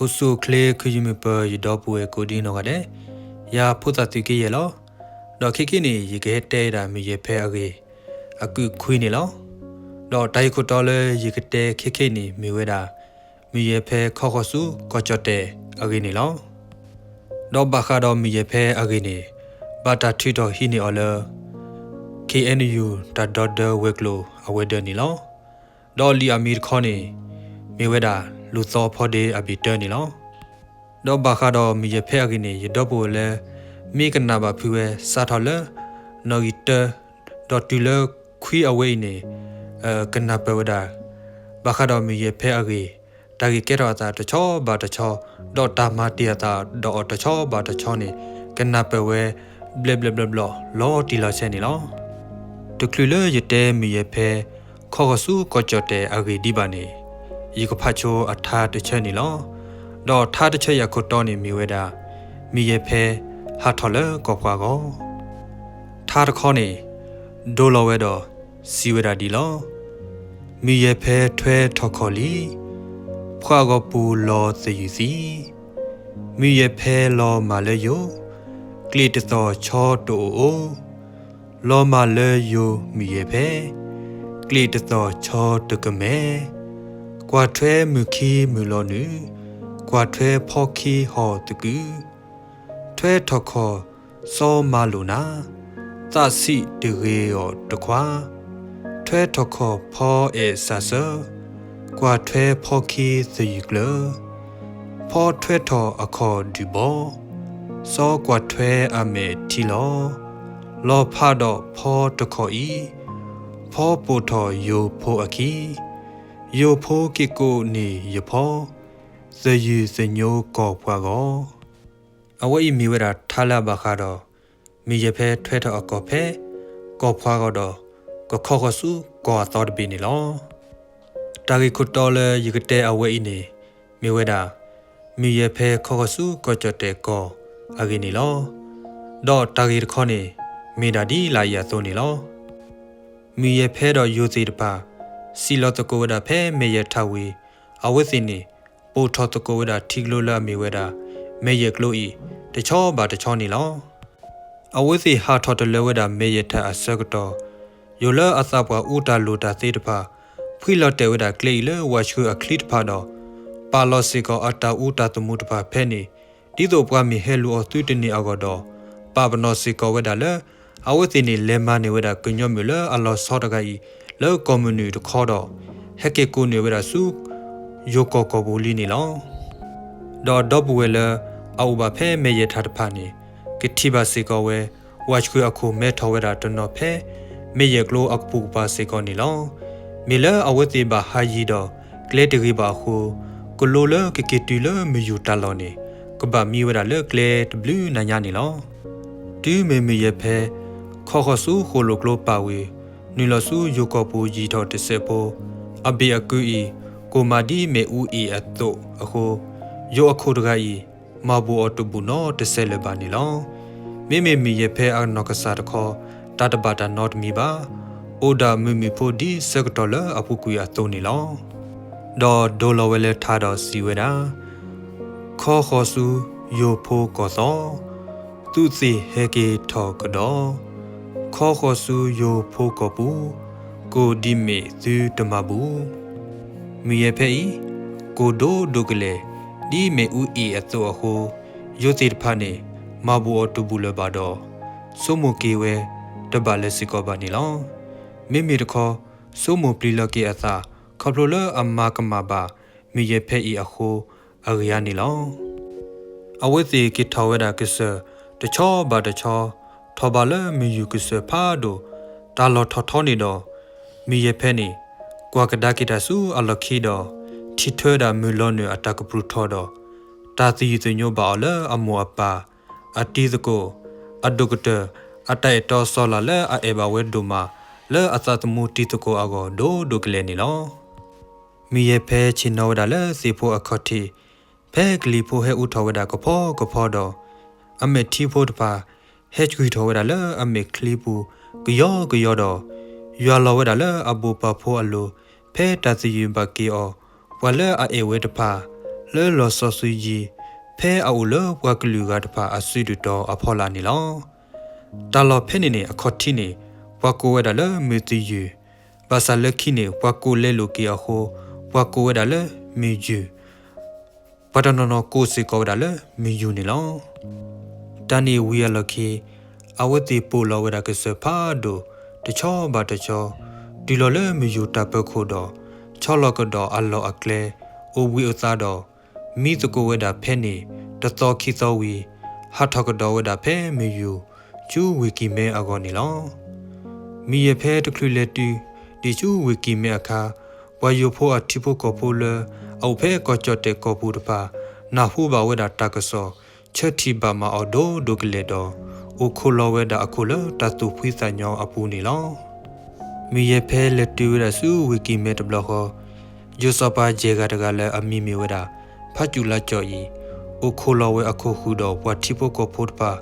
အိၣ်ဆူၣ်အိၣ်ချ့ ခုယမုၢ်ပၢၤ ယဒီပုၢ်ဝဲၢ်ကိးဒံနီၢ်ဂၤဒဲး, ယၤဖိသၣ်သုးက့ယဲၢ်လီၤ. ဒီးခဲကနံၣ်အံၤ ယကဟဲတဲဒၣ်မုၢ်ယဲၢ်ဖဲအဂ့ၢ် အကုၢ်ခွံန့ၣ်လီၤ. ဒီးတၢ်ဂ့ၢ်ခိၣ်တီလၢယကတဲခဲကနံၣ်အံၤ မ့ၢ်ဝဲဒၣ် မုၢ်ယဲၢ်ဖဲခီဃီၤဆူကီၢ်ကၠီၣ်တဲၣ်အဂ့ၢ်န့ၣ်လီၤ. ဒီးဘၣ်ဃးဒီးမုၢ်ယဲၢ်ဖဲအဂ့ၢ်န့ၣ် ဘၣ်တၢ်ထုးထီၣ်ဟံးန့ၢ်အီၤလၢ ခ့ၣ်အဲၣ်ယူၣ် တၢ်ဒီဒၢဝဲၤကျိၤအဝဲၤဒၢးန့ၣ်လီၤ. ဒီးလံာ်အမံၤတခီန့ၣ် မ့ၢ်ဝဲဒၣ် လူၢ်သီဖီဒ့အဘ့ၣ်တၢန့ၣ်လီၤ. ဒီးဘၣ်ဃးဒီးမုၢ်ယဲၢ်ဖဲအဂ့ၢ်န့ၣ် ယဒီပုၢ်ဝဲၢ်လၢ မ့ၢ်ကနၣ်ဘၣ်ဖုးဝဲ စးထီၣ်လၢ နီၣ်ဂံၢ်တၢ ဒီးတုၤလၢခွံအဝဲအံၤန့ၣ် ကနၢ်ပၢၢ်ဝဲဒၣ် ဘၣ်ဃးဒီးမုၢ်ယဲၢ်ဖဲအဂ့ၢ် တၢ်ဂ့ၢ်ကဲထီၣ်အသးတဆီဘၣ်တဆီ ဒီးတၢ်မၤတ့ၢ်အသးဒီးအီၤတဆီဘၣ်တဆီန့ၣ် ကနၢ်ပၢၢ်ဝဲ ဘျဲးဘျဲးဘျီဘျီ လီၤတံၢ်လီၤဆဲးန့ၣ်လီၤ. တချုးလၢယတဲမုၢ်ယဲၢ်ဖဲ ခီဃီၤဆူကီၢ်ကၠီၣ်တဲၣ်အဂ့ၢ်ဒံးဘၣ်န့ၣ် ယကဖးဆိအထါတဆၢန့ၣ်လီၤ. ဒီးထါတဆၢအံၤအခိၣ်တီန့ၣ်မ့ၢ်ဝဲဒၣ် မုၢ်ယဲၢ်ဖဲ ဟးထီၣ်လၢကီၢ်ပှၤဂီၢ် ထါတခီန့ၣ် ဒိလီၤဝဲဒီး စံးဝဲဒၣ်ဒ်လီၤ. မုၢ်ယဲၢ်ဖဲထွဲထီၣ်ခီၣ်လံ, ပှၤဂီၢ်ပူၤလီၤသယုၢ်သံ, မုၢ်ယဲၢ်ဖဲလီၤမၢ်လၢယိၤ, ကျ့ၣ်တသီၣ်ဆီတအိၣ်အိၣ်, လီၤမၢ်လၢယိၤမုၢ်ယဲၢ်ဖဲ, ကျ့ၣ်တသီၣ်ဆီတကမဲာ်, ကွၢ်ထွဲမုၢ်ခံမုၢ်လီၤနုာ်, ကွၢ်ထွဲဖီခံဟီၣ်သကုၤ ထွဲထီၣ်ခီၣ်စီၤမၤလိာ်နၤ, သးဆံးတဂ့ၤအီၤတခွါ, ထွဲထီၣ်ခီၣ်ဖီအဲၣ်စးစၢ, ကွၢ်ထွဲဖီခံသယုၢ်ကျၢၤ, ဖီထွဲထီၣ်အခီၣ်ဒုၣ်ဘီ, စီၤကွၢ်ထွဲအမဲာ်ထံလီၤ, လီၤဖးဒီးဖီတခီၣ်အံၤ, ဖီပိာ်ထီၣ်ယိၤဖိအခံ, ယိၤဖိက့ၣ်ကိးန့ၢ်ယဖီ, သယုၢ်သညိကီၢ်ပှၤဂီၢ် အဝဲအံၤမ့ၢ်ဝဲဒၣ်ထါလၢအဘၣ်ဃးဒီး မုၢ်ယဲၢ်ဖဲထွဲထီၣ်အကီၢ်ဖဲ ကီၢ်ပှၤဂီၢ်ဒီး ကခီဃီၤဆူကီၢ်အသီတဘ့ၣ်န့ၣ်လီၤ. တၢ်ဂ့ၢ်ခိၣ်တီလၢယကတဲအဝဲအံၤန့ၣ် မ့ၢ်ဝဲဒၣ် မုၢ်ယဲၢ်ဖဲခီဃီၤဆူကီၢ်ကၠီၣ်တဲၣ်ကီၢ်အဂ့ၢ်န့ၣ်လီၤ. ဒီးတၢ်ဂ့ၢ်တခီန့ၣ် မ့ၢ်ဒၣ်ဒ်လၢအံၤအသိးန့ၣ်လီၤ. မုၢ်ယဲၢ်ဖဲဒီးယိၤသ့ၣ်တဖၣ် စံၣ်လီၤသကိးဝဲဒၣ်ဖဲမဲာ်ယဲၢ်ထးဝံၤ အဝဲသ့ၣ်န့ၣ် ပိာ်ထီၣ်သကိးဝဲဒၣ်ထံကျိလၢအမ့ၢ်ဝဲဒၣ် မဲာ်ယဲၢ်ကျိအံၤ တဆီဘၣ်တဆီန့ၣ်လီၤ. အဝဲသ့ၣ်ဟးထီၣ်တလၢဝဲဒၣ်မဲာ်ယဲၢ်ထးအဆၢကတီၢ် ယိၤလၢအသးပှၢ်အူတၢ်လိၣ်တၢ်သ့တဖၣ် ဖှံလီၤတဲာ်ဝဲဒၣ်ကျဲအံၤလၢဝၤဆှုအချံတဖၣ်ဒီး ပာ်လီၤစ့ၢ်ကီးအတၢ်အူတၢ်သမူတဖၣ်ဖဲန့ၣ် ဒ်သိးပှၤမ့ၢ်ဟဲလူၤအီၤသုတန့ၢ်အဂီၢ်ဒီး ပာ်ပနီၣ်စ့ၢ်ကီးဝဲဒၣ်လၢ အဝဲသ့ၣ်န့ၣ်လဲၤမၤန့ၢ်ဝဲဒၣ်ကညီမုၣ်လၢအလီၤဆီတဂၤအံၤ လၢကီၢ်မုၢ်နုာ်တခီဒီး ဟဲက့ၤကိးန့ၢ်ဝဲဒၣ်ဆူ ယိၤကီၢ်ကီၢ်ပူၤလံန့ၣ်လီၤ. ဒီးဒီပုၢ်ဝဲၢ်လၢအအိၣ်ဘၣ်ဖဲမဲာ်ယဲၢ်ထးတဖၣ်န့ၣ် ကထံၣ်ဘၣ်စ့ၢ်ကီးဝဲ ဝၤဆှုအခိၣ်မဲထီၣ်ဝဲဒၣ်တနီၤဖဲ မဲာ်ယဲၢ်ကျိအကပိာ်ကပၤစ့ၢ်ကီးန့ၣ်လီၤ. မ့ၢ်လၢအဝဲသ့ၣ်ဘၣ်ဟးယံၤဒီးကျဲတဂ့ၤဘၣ်အဃိ ကလိလၢကက့ၤတုၤလၢမုၢ်ယူၢ်တၢ်လီၢ်န့ၣ် ကဘၣ်မံဝဲဒၣ်လၢကျဲတဘျုးနၤညါန့ၣ်လီၤ. တုၤမ့ၢ်မုၢ်ယဲၢ်ဖဲ ခီဃီၤဆူဃိၣ်လိာ်ကျိပာ်ဝံၤ နုာ်လီၤဆူယိၤကီၢ်ပူၤယံာ်ထီၣ်တစဲးဖိ အဘ့ၣ်အကုၢ်အံၤ ကိၢ်မးဒ်မ့ၣ်အူအ့ၣ်အသိးအဃိ ယိၤအခိၣ်တဂၤအံၤ မၤဘူၣ်အီၤတဘူၣ်နီတစဲးလၢၤဘၣ်န့ၣ်လီၤ. မ့မ့ၢ်မုၢ်ယဲၢ်ဖဲအနီၢ်ကစၢ်တခီ တၢ်တဘၣ်တၢ်နီတမံၤဘၣ်. အိၣ်ဒၣ်မုာ်မုာ်ဖိဒ်ဆၢကတီၢ်လၢအပူၤကွံာ်အသိးန့ၣ်လီၤ. ဒီးဒိလီၤဝဲလၢထါဒီးစံးဝဲဒၣ် ခီဃီၤဆူယိၤဖိကီၢ်သီ, သုးသ့ၣ်ဟဲက့ၤထီၣ်ကဒီး, ခီဃီၤဆူယိၤဖိကီၢ်ပူၤ, ကိၢ်ဒ်မ့ၣ်သုတမၤဘူၣ်. မုၢ်ယဲၢ်ဖဲအံၤ ကိၢ်ဒိၣ်ဒိၣ်ကလဲာ် ဒ်မ့ၣ်အူအ့ၣ်အသိးအဃိ, ယိၤသ့ၣ်တဖၣ်န့ၣ် မၤဘူၣ်အီၤတဘူၣ်လၢၤဘၣ်ဒီး ဆိကမိၣ်က့ၤဝဲတဘၣ်လၢၤစ့ၢ်ကီးဘၣ်န့ၣ်လီၤ. မ့မ့ၢ်တခီ ဆိကမိၣ်ပျံၤလီၤက့ၤအသး ခီဖျိလၢအမၤကမၣ်ဘၣ် မုၢ်ယဲၢ်ဖဲအံၤအဃိ အဂ့ၢ်အါန့ၣ်လီၤ. အဝဲသ့ၣ်က့ၤထီၣ်ဝဲဒၣ်ကစၢၢ် တဆီဘၣ်တဆီ, ထီၣ်ဘးလၢမုၢ်ယူၢ်ကစၢၢ်ဖးဒိၣ် တၢ်လီၢ်ထီၣ်ထီန့ၣ်ဒီး, မုၢ်ယဲၢ်ဖဲန့ၣ် ကွၢ်ကဒါက့ၤတၢ်ဆူအလီၢ်ခံဒီး ထံၣ်ထွဲဒၣ်မုၢ်လီၤနုာ်အတၢ်ကပြုၢ်ထီၣ်ဒီး တၢ်သယုၢ်သညိဘၣ်အီၤလၢအမိၢ်အပၢ်, အတံၤသကိး, အဒိၣ်ကတၢၢ်, အတၢ်အဲၣ်တီစီၤလၤလၢအအဲၣ်ဘၣ်ဝဲဒိၣ်မး လၢအသးသမူတံၤသကိးအဂီၢ်ဒိၣ်ဒိၣ်ကလဲာ်န့ၣ်လီၤ. မုၢ်ယဲၢ်ဖဲဆ့ၣ်နီၤဝဲဒၣ်လၢသ့ၣ်ဖိအခီၣ်ထံး, ဖဲကလံၤဖိဟဲအူထီၣ်ဝဲဒၣ်ကဖီကဖီဒီး, အမဲာ်ထံဖိတဖၣ် ဟဲကွံာ်ထီၣ်ဝဲဒၣ်လၢအမဲာ်ချံပူၤကယီကယီဒီး, ယွၤလီၤဝဲဒၣ်လၢအဘိၣ်ပၢ်ဖိအလိၤ ဖဲတၢ်သယုၢ်ဘၣ်က့ၤအီၤ, ပှၤလၢအအဲၣ်ဝဲတဖၣ် လၢလီၤစီဆှံယံၤ ဖဲအအိၣ်လၢပှၤကလုာ်ဂၤတဖၣ်အစုဒုၣ်တီၤအဖီလာ်န့ၣ်လီၤ. တၢ်လီၢ်ဖဲန့ၣ်န့ၣ် အခီၣ်ထံးန့ၣ် ပှၤကိးဝဲဒၣ်လၢမုၢ်သယုၢ်, ဘၣ်ဆၣ်လၢခံန့ၣ် ပှၤကိးလဲလိာ်က့ၤအဃိ ပှၤကိးဝဲဒၣ်လၢမုၢ်ယုၢ်, ပှၤတနီၤနီၤကိးစ့ၢ်ကီးဝဲဒၣ်လၢမုၢ်ယူၢ်န့ၣ်လီၤ. တၢ်န့ၣ်ဝံၤအလီၢ်ခံ အဝဲသ့ၣ်ပိာ်လီၤဝဲဒၣ်ကစၢၢ်ဖးဒိၣ် တဆီဘၣ်တဆီ တုၤလီၤလၢမုၢ်ယူၢ်တၢ်ပၢၤခိၣ်ဒီး ဆီလီၤကဒီးအလီၢ်အကျဲ အိၣ်ဘှံးအိၣ်သါဒီး မံသကိးဝဲဒၣ်ဖဲန့ၣ် တသီခံသီဝံၤ ဟးထီၣ်ကဒီးဝဲဒၣ်ဖဲမုၢ်ယူၢ် ဆူဝ့ၢ်ကံၢ်မဲအဂီၢ်န့ၣ်လီၤ. မုၢ်ယဲၢ်ဖဲတချုးလဲၤတုၤ ဒံးဆူဝ့ၢ်ကံၢ်မဲအခါ, ပှၤယိၤဖိအထံဖိကီၢ်ဖိလၢ အအိၣ်ဖဲကီၢ်ကၠီၣ်တဲၣ်ကီၢ်ပူၤတဖၣ် နၢ်ဟူဘၣ်ဝဲဒၣ်တၢ်ကစီၣ် ဆၢထံၣ်ဘၣ်မၤအီၤဒိၣ်ဒိၣ်ကလဲာ်ဒီး အိၣ်ခိးလီၤဝဲဒၣ်အခိၣ်လၢတၢ်သူၣ်ဖှံသးညီအပူၤန့ၣ်လီၤ. မုၢ်ယဲၢ်ဖဲလဲၤတုၤဝဲဒၣ်ဆူဝ့ၢ်ကံၢ်မဲတဘျီဃီ, ယိၤစီၤပၤယဲၢ်ဂၤတဂၤလၢအမံၤမ့ၢ်ဝဲဒၣ် ဖးစူၣ်လါကၠီၣ်အံၤ, အိၣ်ခိးလီၤဝဲအခိၣ်ဃုာ်ဒီးပှၤထံဖိကီၢ်ဖိတဖၣ်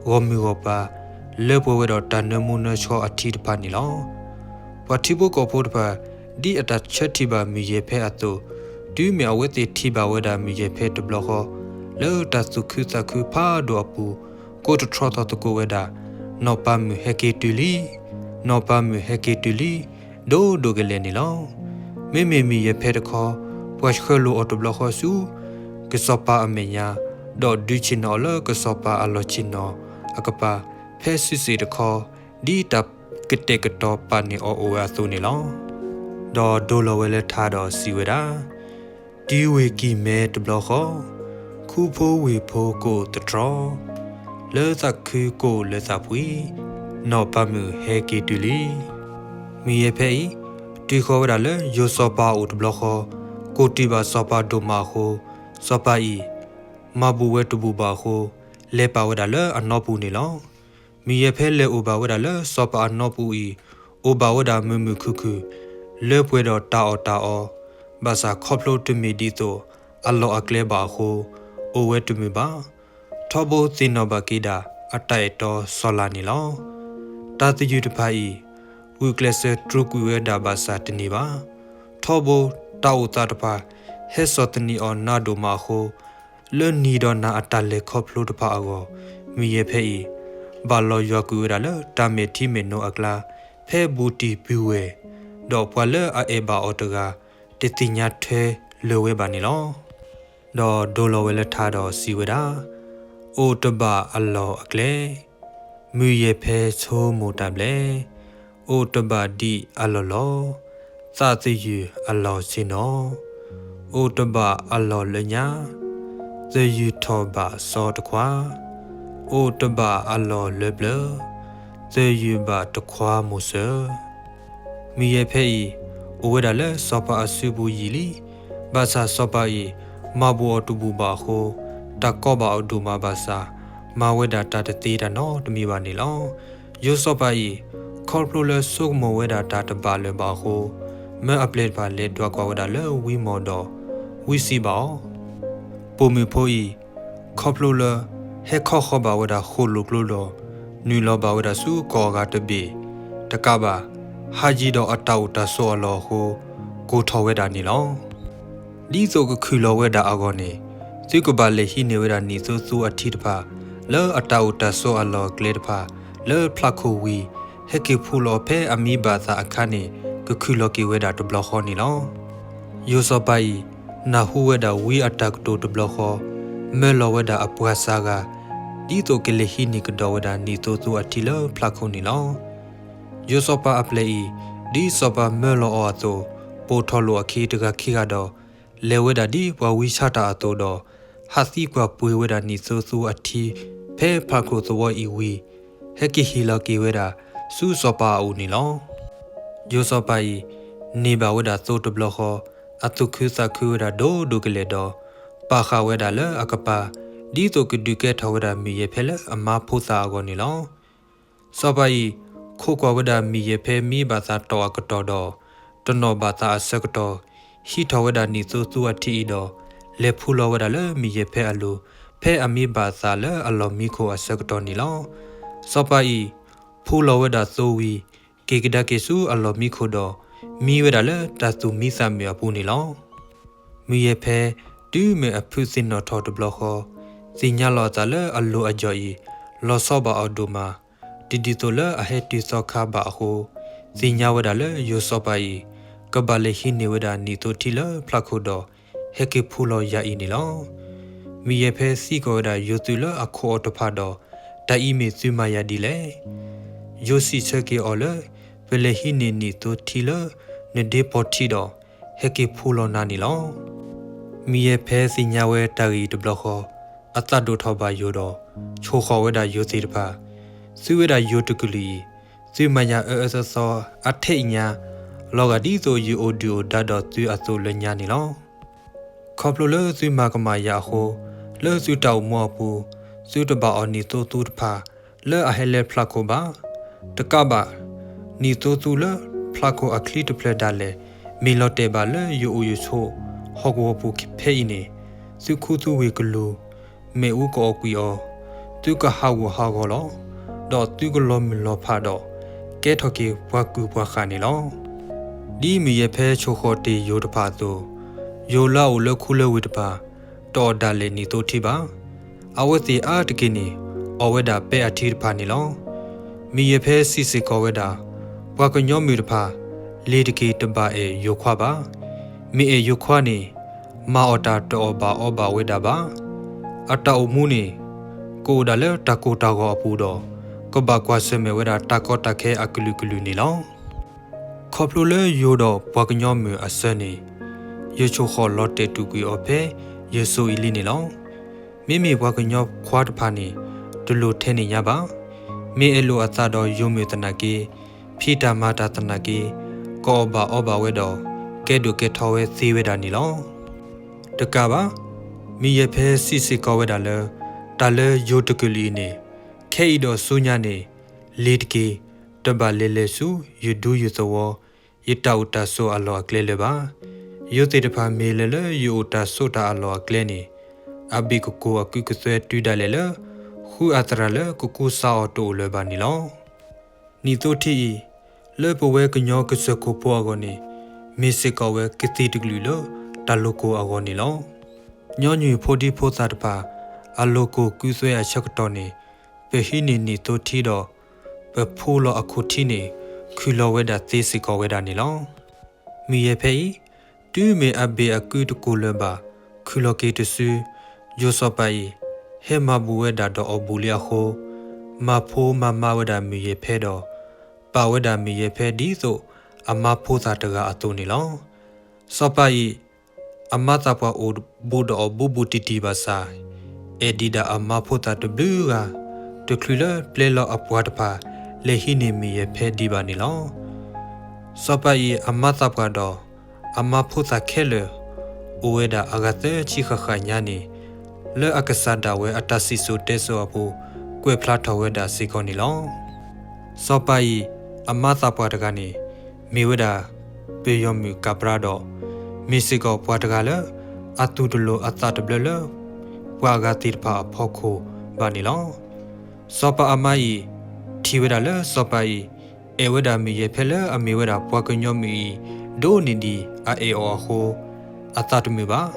ဂီၢ်မုၢ်ဂီၢ်ပၤ လၢပှဲၤဝဲဒီးတၢ်နၢမူနၢဆှီအထံတဖၣ်န့ၣ်လီၤ. ပှၤထံဖိကီၢ်ဖိတဖၣ် ဒ်အတၢ်ဆၢထံၣ်ဘၣ်မုၢ်ယဲၢ်ဖဲအသိး, တုၤမ့ၢ်အဝဲသ့ၣ်ထံၣ်ဘၣ်ဝဲဒၣ်မုၢ်ယဲၢ်ဖဲတဘျီဃီ လၢတၢ်သူၣ်ခုသးခုဖးဒိၣ်အပူၤ ကိးတတြီသီသကိးဝဲဒၣ်, နီၢ်ပၤမုၣ်ဟဲက့ၤတုၤလံ, နီၢ်ပၤမုၣ်ဟဲက့ၤတုၤလံ, ဒိၣ်ဒိၣ်ကလဲာ်န့ၣ်လီၤ. မ့မ့ၢ်မုၢ်ယဲၢ်ဖဲတခီ ပှၤဆှၢလိာ်အီၤတဘျီဃီဆူ ကစီၤပၤအမဲာ်ညါ, ဒီးဒုးဆ့ၣ်နီၤအီၤလၢကစီၤပၤအလီၢ်ဆ့ၣ်နီၤအကပၤ ဖဲစုစ့ၣ်တခီ, ဒ်တၢ်ကတဲာ်ကတီၤပာ်န့ၢ်အီၤအိၣ်ဝဲအသိးန့ၣ်လီၤ. ဒီးဒိလီၤဝဲလၢထါဒီးစံးဝဲဒၣ်, တုၤဝ့ၢ်ကံၢ်မဲတဘျီဃီ, ခူဖိဝ့ၢ်ဖိကိးတတြီ, လၢသးခုကိးလၢသးဖှံ, နီၢ်ပၤမုၣ်ဟဲက့ၤတုၤလံ. မုၢ်ယဲၢ်ဖဲအံၤ, တုၤဃီၤဝဲဒၣ်လၢယိၤစီၤပၤအိၣ်တဘျီဃီ, ကိးတံၢ်ဘၣ်စီၤပၤဒိၣ်မးအဃိ, စီၤပၤအံၤ မၤဘူၣ်ဝဲတဘူၣ်ဘၣ်အဃိ, လဲၤပာ်ဝဲဒၣ်လၢအနီပူၤန့ၣ်လီၤ. မုၢ်ယဲၢ်ဖဲလဲၤအိၣ်ဘၣ်ဝဲဒၣ်လၢစီၤပၤအနီပူၤအံၤ, အိၣ်ဘၣ်ဝဲဒၣ်မုာ်မုာ်ခုၣ်ခုၣ်, လၢပှဲၤဒီးတၢ်အီၣ်တၢ်အီ, ဘၣ်ဆၣ်ခီဖျိတမ့ၢ်ဒ်သိးအလီၢ်အကျဲဘၣ်အဃိ, အိၣ်ဝဲတမုာ်ဘၣ်. ထီဘိသ့ၣ်နီၣ်ဘၣ်က့ၤဒၣ်အတၢ်အဲၣ်တီစီၤလၤန့ၣ်လီၤ. တၢ်သယုၢ်တဖၣ်အံၤ, ဂုာ်ကျဲးစၢးတြူာ်ကွံာ်ဝဲဒၣ်ဘၣ်ဆၣ်တန့ၢ်ဘၣ်. ထီဘိတၢ်အိၣ်သးတဖၣ် ဟဲစိာ်သန့ၤအီၤနးဒိၣ်မးအဃိ, လၢနံၤဒီးနၤအတၢ်လဲၤခီဖျိတဖၣ်အဂီၢ်, မုၢ်ယဲၢ်ဖဲအံၤ ဘၣ်လီၤယွၤကွံာ်ဝဲဒၣ်လၢတၢ်မဲာ်ထံမဲာ်နိအကျါ, ဖဲဘူးတံၢ်ပုၢ်ဝဲၢ်, ဒီးပှၤလၢအအဲၣ်ဘၣ်အီၤတဂၤ တသ့ၣ်ညါထွဲလၢၤဝဲဘၣ်န့ၣ်လီၤ. ဒီးဒိလီၤဝဲလၢထါဒီးစံးဝဲဒၣ်, အိၣ်တဘၣ်အလီၢ်အကျဲ, မုၢ်ယဲၢ်ဖဲဆိကမိၣ်တၢ်ဘျဲၣ်, အိၣ်တဘၣ်ဒံးအလီၢ်လီၤ, သးသယုၢ်အလီၢ်ဆ့ၣ်နီၤ, အိၣ်တဘၣ်အလီၢ်လၢညါ, သယုၢ်ထီၣ်ဘၣ်စီတခွါ, အိၣ်တဘၣ်အလီၢ်လၢပျၢၤ, သယုၢ်ဘၣ်တခွါမိၢ်စၢၤ မုၢ်ယဲၢ်ဖဲအံၤ အိၣ်ဝဲဒၣ်လၢစီၤပၤအစုပူၤယံာ်လံ. ဘၣ်ဆၣ်စီၤပၤအံၤ မၤဘူၣ်အီၤတဘူၣ်ဘၣ်အဃိ, တၢ်ကီဘၣ်အီၤဒိၣ်မးဘၣ်ဆၣ်, မၤဝဲဒၣ်တၢ်တသ့တၢ်နီတမံၤဘၣ်န့ၣ်လီၤ. ယိၤစီၤပၤအံၤ ခီဖျိလၢဆိကမိၣ်ဝဲဒၣ်တၢ်တဘၣ်လၢၤဘၣ်အဃိ, မၢအပျဲၢ်တဖၣ်လဲၤဒွးကွၢ်ဝဲဒၣ်လၢဝံမီၢ်ဒီး ဝံစံးဘၣ်အီၤ, ပိာ်မုၣ်ဖိအံၤ ခီဖျိလၢ ဟဲခီဃီၤဘၣ်ဝဲဒၣ်ဃိၣ်လိာ်ကျိဒီး နုာ်လီၤဘၣ်ဝဲဒၣ်ဆူကီၢ်အဂၤတဘ့ၣ် တကးဘၣ် ဟးယံၤဒီးအတၢ်အိၣ်တၢ်ဆိးအလီၢ်အဃိ ကိၢ်ထီၣ်ဝဲဒၣ်န့ၣ်လီၤ. ဒ်သိးကခုၣ်လီၤဝဲဒၣ်အဂီၢ်န့ၣ် သုကဘၣ်လဲၤဟံးန့ၢ်ဝဲဒၣ်နံၣ်သိသူအထံတဖၣ် လၢအတၢ်အိၣ်တၢ်ဆိးအလီၢ်အကျဲတဖၣ် လၢဖျးခိၣ်ဝံၤ ဟဲက့ၤဖှူလီၤဖဲအမံဘၣ်သးအခါန့ၣ် ကခုၣ်လီၤက့ၤဝဲဒၣ်တဘျီဃီန့ၣ်လီၤ. ယိၤစီၤပၤအံၤ နၢ်ဟူဝဲဒၣ်ဝံအတၢ်ကတိၤတဘျီဃီ, မၢလီၤဝဲဒၣ်အပှၤစှၤဂၤ ဒ်သိးကလဲၤဟံးန့ၢ်ကဒီးဝဲဒၣ်နံၣ်သိသူအထံလၢဖျးခိၣ်န့ၣ်လီၤ. ယိၤစီၤပၤအပျဲၢ်အံၤ ဒ်စီၤပၤမၢလီၤအီၤအသိး ပိာ်ထီၣ်လိာ်အခံတဂၤခံဂၤဒီး လဲၤဝဲဒၣ်ဒ်ပှၤဝံဆါတၢ်အသိးဒီး ဟးသံကွၢ်ပှ့ၤဝဲဒၣ်နံၣ်သိသူအထံ ဖဲဖျးခိၣ်သဝီအံၤဝံၤ ဟဲက့ၤဟ့ၣ်လီၤက့ၤဝဲဒၣ် ဆူစီၤပၤအအိၣ်န့ၣ်လီၤ. ယိၤစီၤပၤအံၤ န့ၢ်ဘၣ်ဝဲဒၣ်သိတဘျီဃီ အသူၣ်ခုသးခုဝဲဒၣ်ဒိၣ်ဒိၣ်ကလဲာ်ဒီး ပာ်ဃာ်ဝဲဒၣ်လၢအကပၤ ဒ်သိးကဒုးကဲထီၣ်ဝဲဒၣ်မုၢ်ယဲၢ်ဖဲလၢအမါဖိသၣ်အဂီၢ်န့ၣ်လီၤ. စီၤပၤအံၤ ခိးကွၢ်ဝဲဒၣ်မုၢ်ယဲၢ်ဖဲမံဘၣ်သးတီၢ်အကတီၢ်ဒီး တနီၣ်ဘၣ်သးအဆၢကတီၢ် ဟံးထီၣ်ဝဲဒၣ်နံၣ်သိသူအထံအံၤဒီး လဲၤဖှူလီၤဝဲဒၣ်လၢမုၢ်ယဲၢ်ဖဲအလိၤ ဖဲအမံဘၣ်သးလၢအလီၢ်မံခိၣ်အဆၢကတီၢ်န့ၣ်လီၤ. စီၤပၤအံၤ ဖှူလီၤဝဲဒၣ်သိဝံၤ က့ၤကဒါက့ၤဆူအလီၢ်မံခိၣ်ဒီး မံဝဲဒၣ်လၢတၢ်သူၣ်မံသးမုာ်အပူၤန့ၣ်လီၤ. မုၢ်ယဲၢ်ဖဲ တုၤမ့ၢ်အဖုးသ့ၣ်နီၣ်ထီၣ်တဘျီဃီ, သ့ၣ်ညါလီၤအသးလၢအလိၤအယီၤအံၤ လီၤဆီဘၣ်အီၤဒိၣ်မး, တဒ်သိးလၢအဟဲတုၤသီခါဘၣ်အဃိ, သ့ၣ်ညါဝဲဒၣ်လၢယိၤစီၤပၤအံၤ ကဘၣ်လဲၤဟံးန့ၢ်ဝဲဒၣ်နံၣ်သိထံလၢဖျးခိၣ်ဒီး ဟဲက့ၤဖှူလီၤယၤအံၤန့ၣ်လီၤ. မုၢ်ယဲၢ်ဖဲသံကွၢ်ဝဲဒၣ်ယိၤသုးလၢအခိၣ်အီၤတဖၣ်ဒီး တၢ်အံၤမ့ၢ်သုမၤယၤဒ်လဲၣ်. ယိၤစံးဆၢက့ၤအီၤလၢ ပလဲၤဟံးန့ၢ်နံၣ်သိထံလၢနဒ့ပီၤထံဒီး ဟဲက့ၤဖှူလီၤနၤန့ၣ်လီၤ. မုၢ်ယဲၢ်ဖဲသ့ၣ်ညါဝဲတၢ်ဂ့ၢ်အံၤတဘျီဃီ, အသးဒိၣ်ထီၣ်ဘၣ်ယိၤဒီး ဆိၣ်ဃီၣ်ဝဲဒၣ်ယိၤသ့ၣ်တဖၣ်, သုဝဲဒၣ်ယိၤတကလုာ်အံၤ, သုမၤယၤအၢအၢသီသီအထဲအံၤညါ, လီၤဂာ်ဒ်သိးယအိၣ်ဒုးအိၣ်ဒါဒီးသုအသိးလၢညါန့ၣ်လီၤ. ခီဖျိလၢသုမၤကမၣ်ယၤအဃိ, လၢသုတၢ်အိၣ်မူအပူၤ, သုတဘၣ်အီၣ်နံၣ်သိသူတဖၣ် လၢအဟဲလၢဖျးခိၣ်ဘၣ်. တကးဘၣ်, နံၣ်သိသူလၢဖျးခိၣ်အချံတဖျၢၣ်ဒၣ်လဲာ် မ့ၢ်လီၤတဲာ်ဘၣ်လၢယအိၣ်ယဆိးဟီၣ်ကဝီၤပူၤဖဲအံၤန့ၣ်, သုခူသူၣ်ဝ့ၢ်ကလူး, မ့ၣ်အူကအီၣ်ကွံာ်အီၤ, သုကဟးဂူာ်ဟးဂီၤလီၤ, ဒီးသုကလီၤမုၢ်လီၤဖးဒီး ကဲထီၣ်က့ၤပှၤကုၢ်ပှၤဃၢ်န့ၣ်လီၤ. ဒ်မုၢ်ယဲၢ်ဖဲဆိၣ်ဃီၣ်တ့ၢ်ယိၤတဖၣ်အသိး, ယိၤလၢအအိၣ်လၢခူလၢဝ့ၢ်တဖၣ် တအီၣ်ဒၣ်လဲာ်နံၣ်သိထံဘၣ်. အဝဲသ့ၣ်အါတက့ၢ်န့ၣ် အီၣ်ဝဲဒၣ်ပဲအထံတဖၣ်န့ၣ်လီၤ. မုၢ်ယဲၢ်ဖဲစံးစ့ၢ်ကီးဝဲဒၣ်, ပှၤကညီမုၣ်တဖၣ် လ့ၤတက့ၤတဘၣ်အဲၣ်ယိၤခွါဘၣ်. မ့ၢ်အဲၣ်ယိၤခွါန့ၣ် မၤအီၣ်တၢ်တအီၣ်ဘၣ်အီဘၣ်ဝဲဒၣ်ဘၣ်. အတၢ်အိၣ်မူန့ၣ် ကအိၣ်ဒၣ်လၢတၢ်ကိၢ်တၢ်ဂီၤအပူၤဒီး ကဘၣ်ကွၢ်ဆၢၣ်မဲာ်ဝဲဒၣ်တၢ်ကီတၢ်ခဲအကလုာ်ကလုာ်န့ၣ်လီၤ. ခီဖျိလၢယိၤဒီးပှၤကညီမုၣ်အစၢၤန့ၣ်, ယဆိၣ်ဃီၣ်လီၤတဲာ်တူာ်ကွံာ်အီၤဖဲယစိၤအံၤလံန့ၣ်လီၤ. မ့မ့ၢ်ပှၤကညီခွါတဖၣ်န့ၣ် တလိၣ်ထဲန့ၣ်ညါဘၣ်. မ့ၢ်အဲၣ်လိာ်အသးဒီးယိၤမုၣ်သနာ်က့, ဖံးတၢ်မၤတၢ်သနာ်က့, ကအီၣ်ဘၣ်အီဘၣ်ဝဲဒီး ကဲဒိၣ်ကဲထီဝဲသ့ဝဲဒၣ်န့ၣ်လီၤ. တကးဘၣ်, မုၢ်ယဲၢ်ဖဲစံးစ့ၢ်ကီးဝဲဒၣ်လၢ တၢ်လၢယိၤတကလုာ်အံၤန့ၣ်, ခဲအံၤဒီးဆူညါန့ၣ် လ့ၤတက့ၤ တဘၣ်လဲၤလဲၤဆူ ယဒူယသဝီ, ယတၢ်အိၣ်တၢ်ဆိးအလီၢ်အကျဲလၢၤဘၣ်. ယိၤသ့ၣ်တဖၣ်မ့ၢ်လဲၤလၢယအိၣ်တၢ်ဆိးတၢ်အလီၢ်အကျဲန့ၣ်, အဘ့ၣ်ကကိၢ်အကုးကသွဲတုၤဒၣ်လဲာ်လၢ ဃုအသရၣ်လၢကကူစါအီၤတအိၣ်လၢၤဘၣ်န့ၣ်လီၤ. နံၣ်သိထံအံၤ, လၢပဝဲကညီကစၢၢ်ခိၣ်ဖိအဂီၢ်န့ၣ်, မ့ၢ်စ့ၢ်ကီးဝဲကသံၣ်တကလုာ်လၢတၢ်လိၤကိၢ်အဂီၢ်န့ၣ်လီၤ. ညီနုၢ်ဖိဒံဖိသၣ်တဖၣ် အလိၤကိၢ်ကုသွဲအဆၢကတီၢ်န့ၣ်, ပဟံးန့ၢ်နံၣ်သိထံဒီး ပဖှူလီၤအခိၣ်ထံန့ၣ် ခုၣ်လီၤဝဲဒၣ်သ့စ့ၢ်ကီးဝဲဒၣ်န့ၣ်လီၤ. မုၢ်ယဲၢ်ဖဲအံၤ, တုၤမ့ၢ်အဘ့ၣ်အကုတကိၢ်လၢၤဘၣ် ခုၣ်လီၤက့ၤတစု, ယိၤစီၤပၤအံၤ ဟဲမၤဘူၣ်ဝဲဒၣ်ဒီးအီၣ်ဘူၣ်လံအဃိ, မၤဖိမၤမါဝဲဒၣ်မုၢ်ယဲၢ်ဖဲဒီး ပာ်ဝဲဒၣ်မုၢ်ယဲၢ်ဖဲဒ်သိးအမါဖိသၣ်တဂၤအသိးန့ၣ်လီၤ. စီၤပၤအံၤ အမါသးပှၢ်အိၣ်ဘူးဒီးအီၤဘူးဘူးတံၢ်တံၢ်ဘၣ်ဆၣ်, အဲၣ်ဒံးဒၣ်အမါဖိသၣ်တဘျုးဂၤ, တချုးလၢပျဲလီၤအပှၤတဖၣ် လဲၤဟံးန့ၢ်မုၢ်ယဲၢ်ဖဲဒံးဘၣ်န့ၣ်လီၤ. စီၤပၤအံၤအမါသးပှၢ်ဒီး အမါဖိသၣ်ခဲလၢာ် အိၣ်ဝဲဒၣ်အဂၤသၢဆံဃၣ်ဃၣ်ညါန့ၣ်, လၢအကစၢ်ဒၣ်ဝဲအတၢ်စံၣ်စိၤတဲစိၤအပူၤ ကွဲးဖျါထီၣ်ဝဲဒၣ်စ့ၢ်ကီးန့ၣ်လီၤ. စီၤပၤအံၤအမါသးပှၢ်တဂၤန့ၣ် မ့ၢ်ဝဲဒၣ် ပယီၤမုၣ်ကးပြါဒီး မ့ၢ်စ့ၢ်ကီးပှၤတဂၤလၢ အသူၣ်တလိၤအသးတဘျၢလၢ ပှၤအဂၤသ့ၣ်တဖၣ်အဖီခိၣ်ဘၣ်န့ၣ်လီၤ. စီၤပၤအမါအံၤ ထံၣ်ဝဲဒၣ်လၢစီၤပၤအံၤ အဲၣ်ဝဲဒၣ်မုၢ်ယဲၢ်ဖဲလၢအမ့ၢ်ဝဲဒၣ်ပှၤကညီမုၣ်အံၤ ဒိၣ်န့ၢ်ဒံးအအဲၣ်အီၤအဃိ အသးတမုာ်ဘၣ်,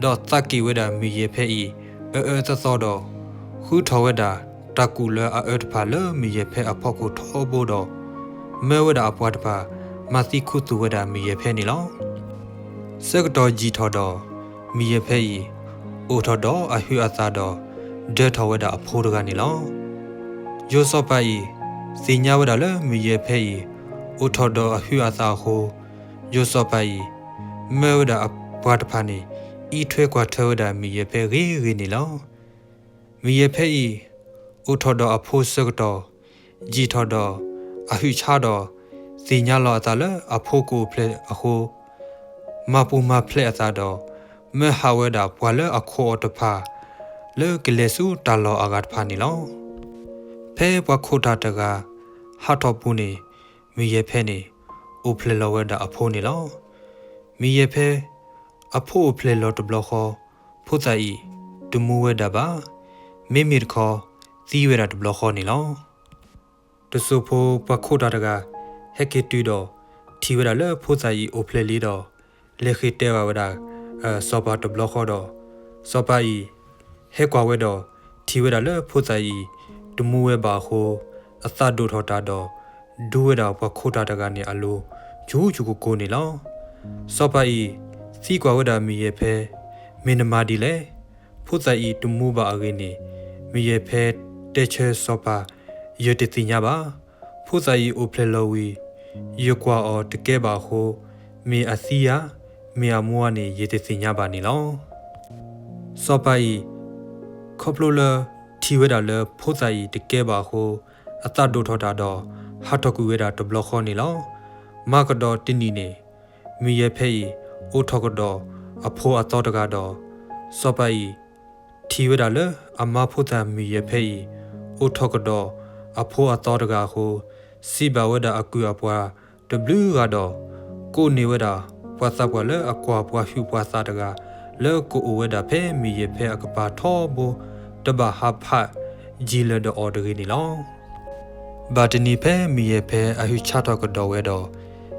ဒီးသးက့ၣ်ဝဲဒၣ်မုၢ်ယဲၢ်ဖဲအံၤ အၢအၢသီသီဒီး ဃုထီၣ်ဝဲဒၣ် တၢ်ကူၣ်လၢအအၢတဖၣ်လၢမုၢ်ယဲၢ်ဖဲအဖီခိၣ်ထီဘိဒီး မၢဝဲဒၣ်အပှၤတဖၣ် မၤသံခူသူၣ်ဝဲဒၣ်မုၢ်ယဲၢ်ဖဲန့ၣ်လီၤ. ဆၢကတီၢ်ယံာ်ထီၣ်ဒီး မုၢ်ယဲၢ်ဖဲအံၤ အိၣ်ထီၣ်ဒီးအဟုးအသးဒီး ဒၢထီၣ်ဝဲဒၣ်အဖိတဂၤန့ၣ်လီၤ. ယိၤစီၤပၤအံၤ သ့ၣ်ညါဝဲဒၣ်လၢမုၢ်ယဲၢ်ဖဲအံၤ အိၣ်ထီၣ်ဒီးအဟုးအသးအဃိ ယိၤစီၤပၤအံၤ မၢဝဲဒၣ်အပှၤတဖၣ်န့ၣ် အံးထွဲကွၢ်ထွဲဝဲဒၣ်မုၢ်ယဲၢ်ဖဲဂ့ၤဂ့ၤန့ၣ်လီၤ. မုၢ်ယဲၢ်ဖဲအံၤ အိၣ်ထီၣ်ဒီးအဖိဆၢကတီၢ် ယံာ်ထီၣ်ဒီး အဟုးဆါဒီး သ့ၣ်ညါလီၤအသးလၢအဖိကအိၣ်ဖျဲၣ်အဃိ မၤပူၤမၤဖျဲးအသးဒီး မၢဟးဝဲဒၣ်ပှၤလၢအခိးအီၤတဖၣ် လၢကလဲၤဆူတၢ်လီၢ်အဂၤတဖၣ်န့ၣ်လီၤ. ဖဲပှၤခိးတၢ်တဂၤ ဟးထီၣ်ပူၤန့ၣ် မုၢ်ယဲၢ်ဖဲန့ၣ် အိၣ်ဖျဲၣ်လီၤဝဲဒၣ်အဖိန့ၣ်လီၤ. မုၢ်ယဲၢ်ဖဲ အဖိအိၣ်ဖျဲၣ်လီၤတဘျီဃီ ဖိသၣ်အံၤ တမူဝဲဒၣ်ဘၣ်, မ့မ့ၢ်တခီ သံဝဲဒၣ်တဘျီဃီန့ၣ်လီၤ. တစိၢ်ဖိပှၤခိးတၢ်တဂၤ ဟဲက့ၤတုၤဒီး ထံၣ်ဝဲဒၣ်လၢဖိသၣ်အံၤအိၣ်ဖျဲၣ်လံဒီး လဲၤဃ့ၢ်တဲဘၣ်ဝဲဒၣ် စီၤပၤတဘျီဃီဒီး စီၤပၤအံၤ ဟဲကွၢ်ဝဲဒီး ထံၣ်ဝဲဒၣ်လၢဖိသၣ်အံၤ တမူဝဲဘၣ်အဃိ အသးဒိၣ်ထီၣ်တၢ်ဒီး ဒူဝဲဒၣ်ပှၤခိၣ်တၢ်တဂၤန့ၣ်အလိၤ ဆူၣ်ဆူၣ်ကိၢ်ကိၢ်န့ၣ်လီၤ. စီၤပၤအံၤ သံကွၢ်ဝဲဒၣ်မုၢ်ယဲၢ်ဖဲ မ့ၢ်နမၤဒ်လဲၣ်. ဖိသၣ်အံၤတမူဘၣ်အဂ့ၢ်န့ၣ် မုၢ်ယဲၢ်ဖဲတဲဆၢစီၤပၤ ယတသ့ၣ်ညါဘၣ်. ဖိသၣ်အံၤအိၣ်ဖျဲၣ်လီၤဝံၤ ယကွၢ်အီၤတကဲဘၣ်အဃိ မ့ၢ်အသံဧါ မ့ၢ်အမူဧါန့ၣ် ယတသ့ၣ်ညါဘၣ်န့ၣ်လီၤ. စီၤပၤအံၤ ခီဖျိလၢထံၣ်ဝဲဒၣ်လၢဖိသၣ်အံၤတကဲဘၣ်အဃိ အသးဒိၣ်ထီၣ်တၢ်ဒီး ဟးထီၣ်ကွံာ်ဝဲဒၣ်တဘျီဃီန့ၣ်လီၤ. မၤကဒီးတနံၤန့ၣ် မုၢ်ယဲၢ်ဖဲအံၤ အိၣ်ထီၣ်ကဒီးအဖိအသီတဂၤဒီး စီၤပၤအံၤ ထံၣ်ဝဲဒၣ်လၢအမါဖိသၣ်မုၢ်ယဲၢ်ဖဲအံၤ အိၣ်ထီၣ်ကဒီးအဖိအသီတဂၤအဃိ စံးဘၣ်ဝဲဒၣ်အကုၢ်အပှၤတဘျုးဂၤဒီး ကိးန့ၢ်ဝဲဒၣ်ပှၤသးပှၢ်လၢအကွၢ်ပှၤဟုၣ်ပှၤသးတဂၤ လၢကအိၣ်ဝဲဒၣ်ဖဲမုၢ်ယဲၢ်ဖဲအကပၤထီဘိ တဘၣ်ဟးဖးယံာ်လၢၤဒီးအီၤတဂ့ၤန့ၣ်လီၤ. ဘၣ်တနံၤဖဲမုၢ်ယဲၢ်ဖဲအဟုၣ်ဆါထီၣ်ကဒီးဝဲဒီး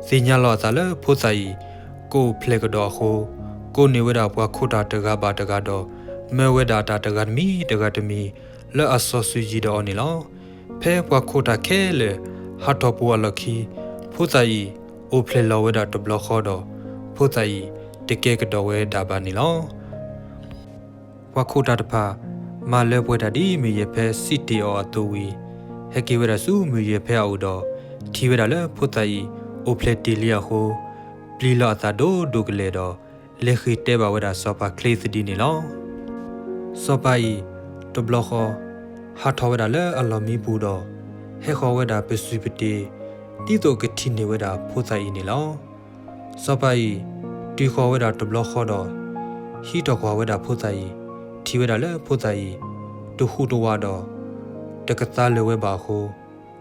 သ့ၣ်ညါလီၤအသးလၢဖိသၣ်အံၤ ကအိၣ်ဖျဲၣ်ကဒီးအဃိ ကိးန့ၢ်ဝဲဒၣ်ပှၤခိၣ်တၢ်တဂၤဘၣ်တဂၤဒီး မၢဝဲဒၣ်တၢ်တဂၤတမံၤတဂၤတမံၤ လၢအစီၤစုၤယံၤဒီးအီၤန့ၣ်လီၤ. ဖဲပှၤခိၣ်တၢ်ခဲလၢာ်ဟးထီၣ်ပူၤအလီၢ်ခံ ဖိသၣ်အံၤ အိၣ်ဖျဲၣ်လီၤဝဲဒၣ်တဘျီဃီဒီး ဖိသၣ်အံၤ တကဲကဒီးဝဲဒၣ်ဘၣ်န့ၣ်လီၤ. ပှၤခိၣ်တၢ်တဖၣ် မၤလၢပှဲၤတၢ်ဒ်မုၢ်ယဲၢ်ဖဲစံးတ့ၢ်အီၤအသိးဝံၤ ဟဲက့ၤဝဲဒၣ်ဆူမုၢ်ယဲၢ်ဖဲအအိၣ်ဒီး ထံၣ်ဝဲဒၣ်လၢဖိသၣ်အံၤ အိၣ်ဖျဲၣ်တ့ၢ်လံအဃိ ပျံၤလီၤအသးဒိၣ်ဒိၣ်ကလဲာ်ဒီး လဲၤဃ့ၢ်တဲဘၣ်ဝဲဒၣ်စီၤပၤချ့သဒံးန့ၣ်လီၤ. စီၤပၤအံၤ တဘျီဃီ ဟးထီၣ်ဝဲဒၣ်လၢအလီၢ်မံပူၤဒီး ဟဲဃီၤဝဲဒၣ်ပစုၢ်ပတ့ၤ ဒ်သိးကထံၣ်န့ၢ်ဝဲဒၣ်ဖိသၣ်အံၤန့ၣ်လီၤ. စီၤပၤအံၤ တုၤဃီၤဝဲဒၣ်တဘျီဃီဒီး ဟံးထီၣ်ကွၢ်ဝဲဒၣ်ဖိသၣ်အံၤ ထံၣ်ဝဲဒၣ်လၢဖိသၣ်အံၤ တဟူးတဝးဒီး တကသါလၢၤဝဲဘၣ်အဃိ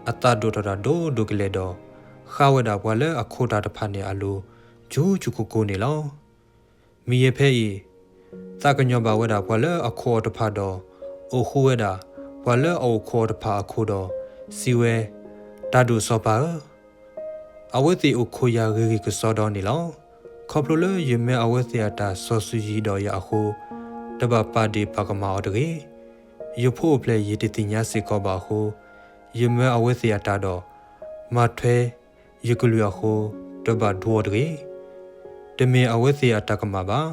အသးဒိၣ်ထီၣ်တၢ်ဒိၣ်ဒိၣ်ကလဲာ်ဒီး ဃါဝဲဒၣ်ပှၤလၢအခိၣ်တၢ်တဖၣ်န့ၣ်အလိၤ ဆူၣ်ဆူၣ်ကိၢ်ကိၢ်န့ၣ်လီၤ. မုၢ်ယဲၢ်ဖဲအံၤ သးကညီၤဘၣ်ဝဲဒၣ်ပှၤလၢအခိၣ်အီၤတဖၣ်ဒီး အိၣ်ဃူဝဲဒၣ် ပှၤလၢအအိၣ်ခိၣ်အီၤတဖၣ်အခိၣ်ဒီး စံးဝဲ, တၢ်ဒိၣ်စီၤပၤဧၢ, အဝဲသ့ၣ်အိၣ်ခိၣ်ယၤဂ့ၤဂ့ၤကစီဒီန့ၣ်လီၤ. ခီဖျိလၢယမၢအဝဲသ့ၣ်အတၢ်စီၤစုၤယံၤဒီးယၤအဃိ, တဘၣ်ပာ်ဒ့ၣ်ပာ်ကမၣ်အီၤတဂ့ၤ. ယဖိအိၣ်ဖျဲၣ်ယတသ့ၣ်ညါစ့ၢ်ကီးဘၣ်အဃိ, ယမၢအဝဲသ့ၣ်အတၢ်ဒီး မၤထွဲယကလုၢ်အဃိ, တဘၣ်ဒူအီၤတဂ့ၤ. တမ့ၢ်အဝဲသ့ၣ်အတၢ်ကမၣ်ဘၣ်.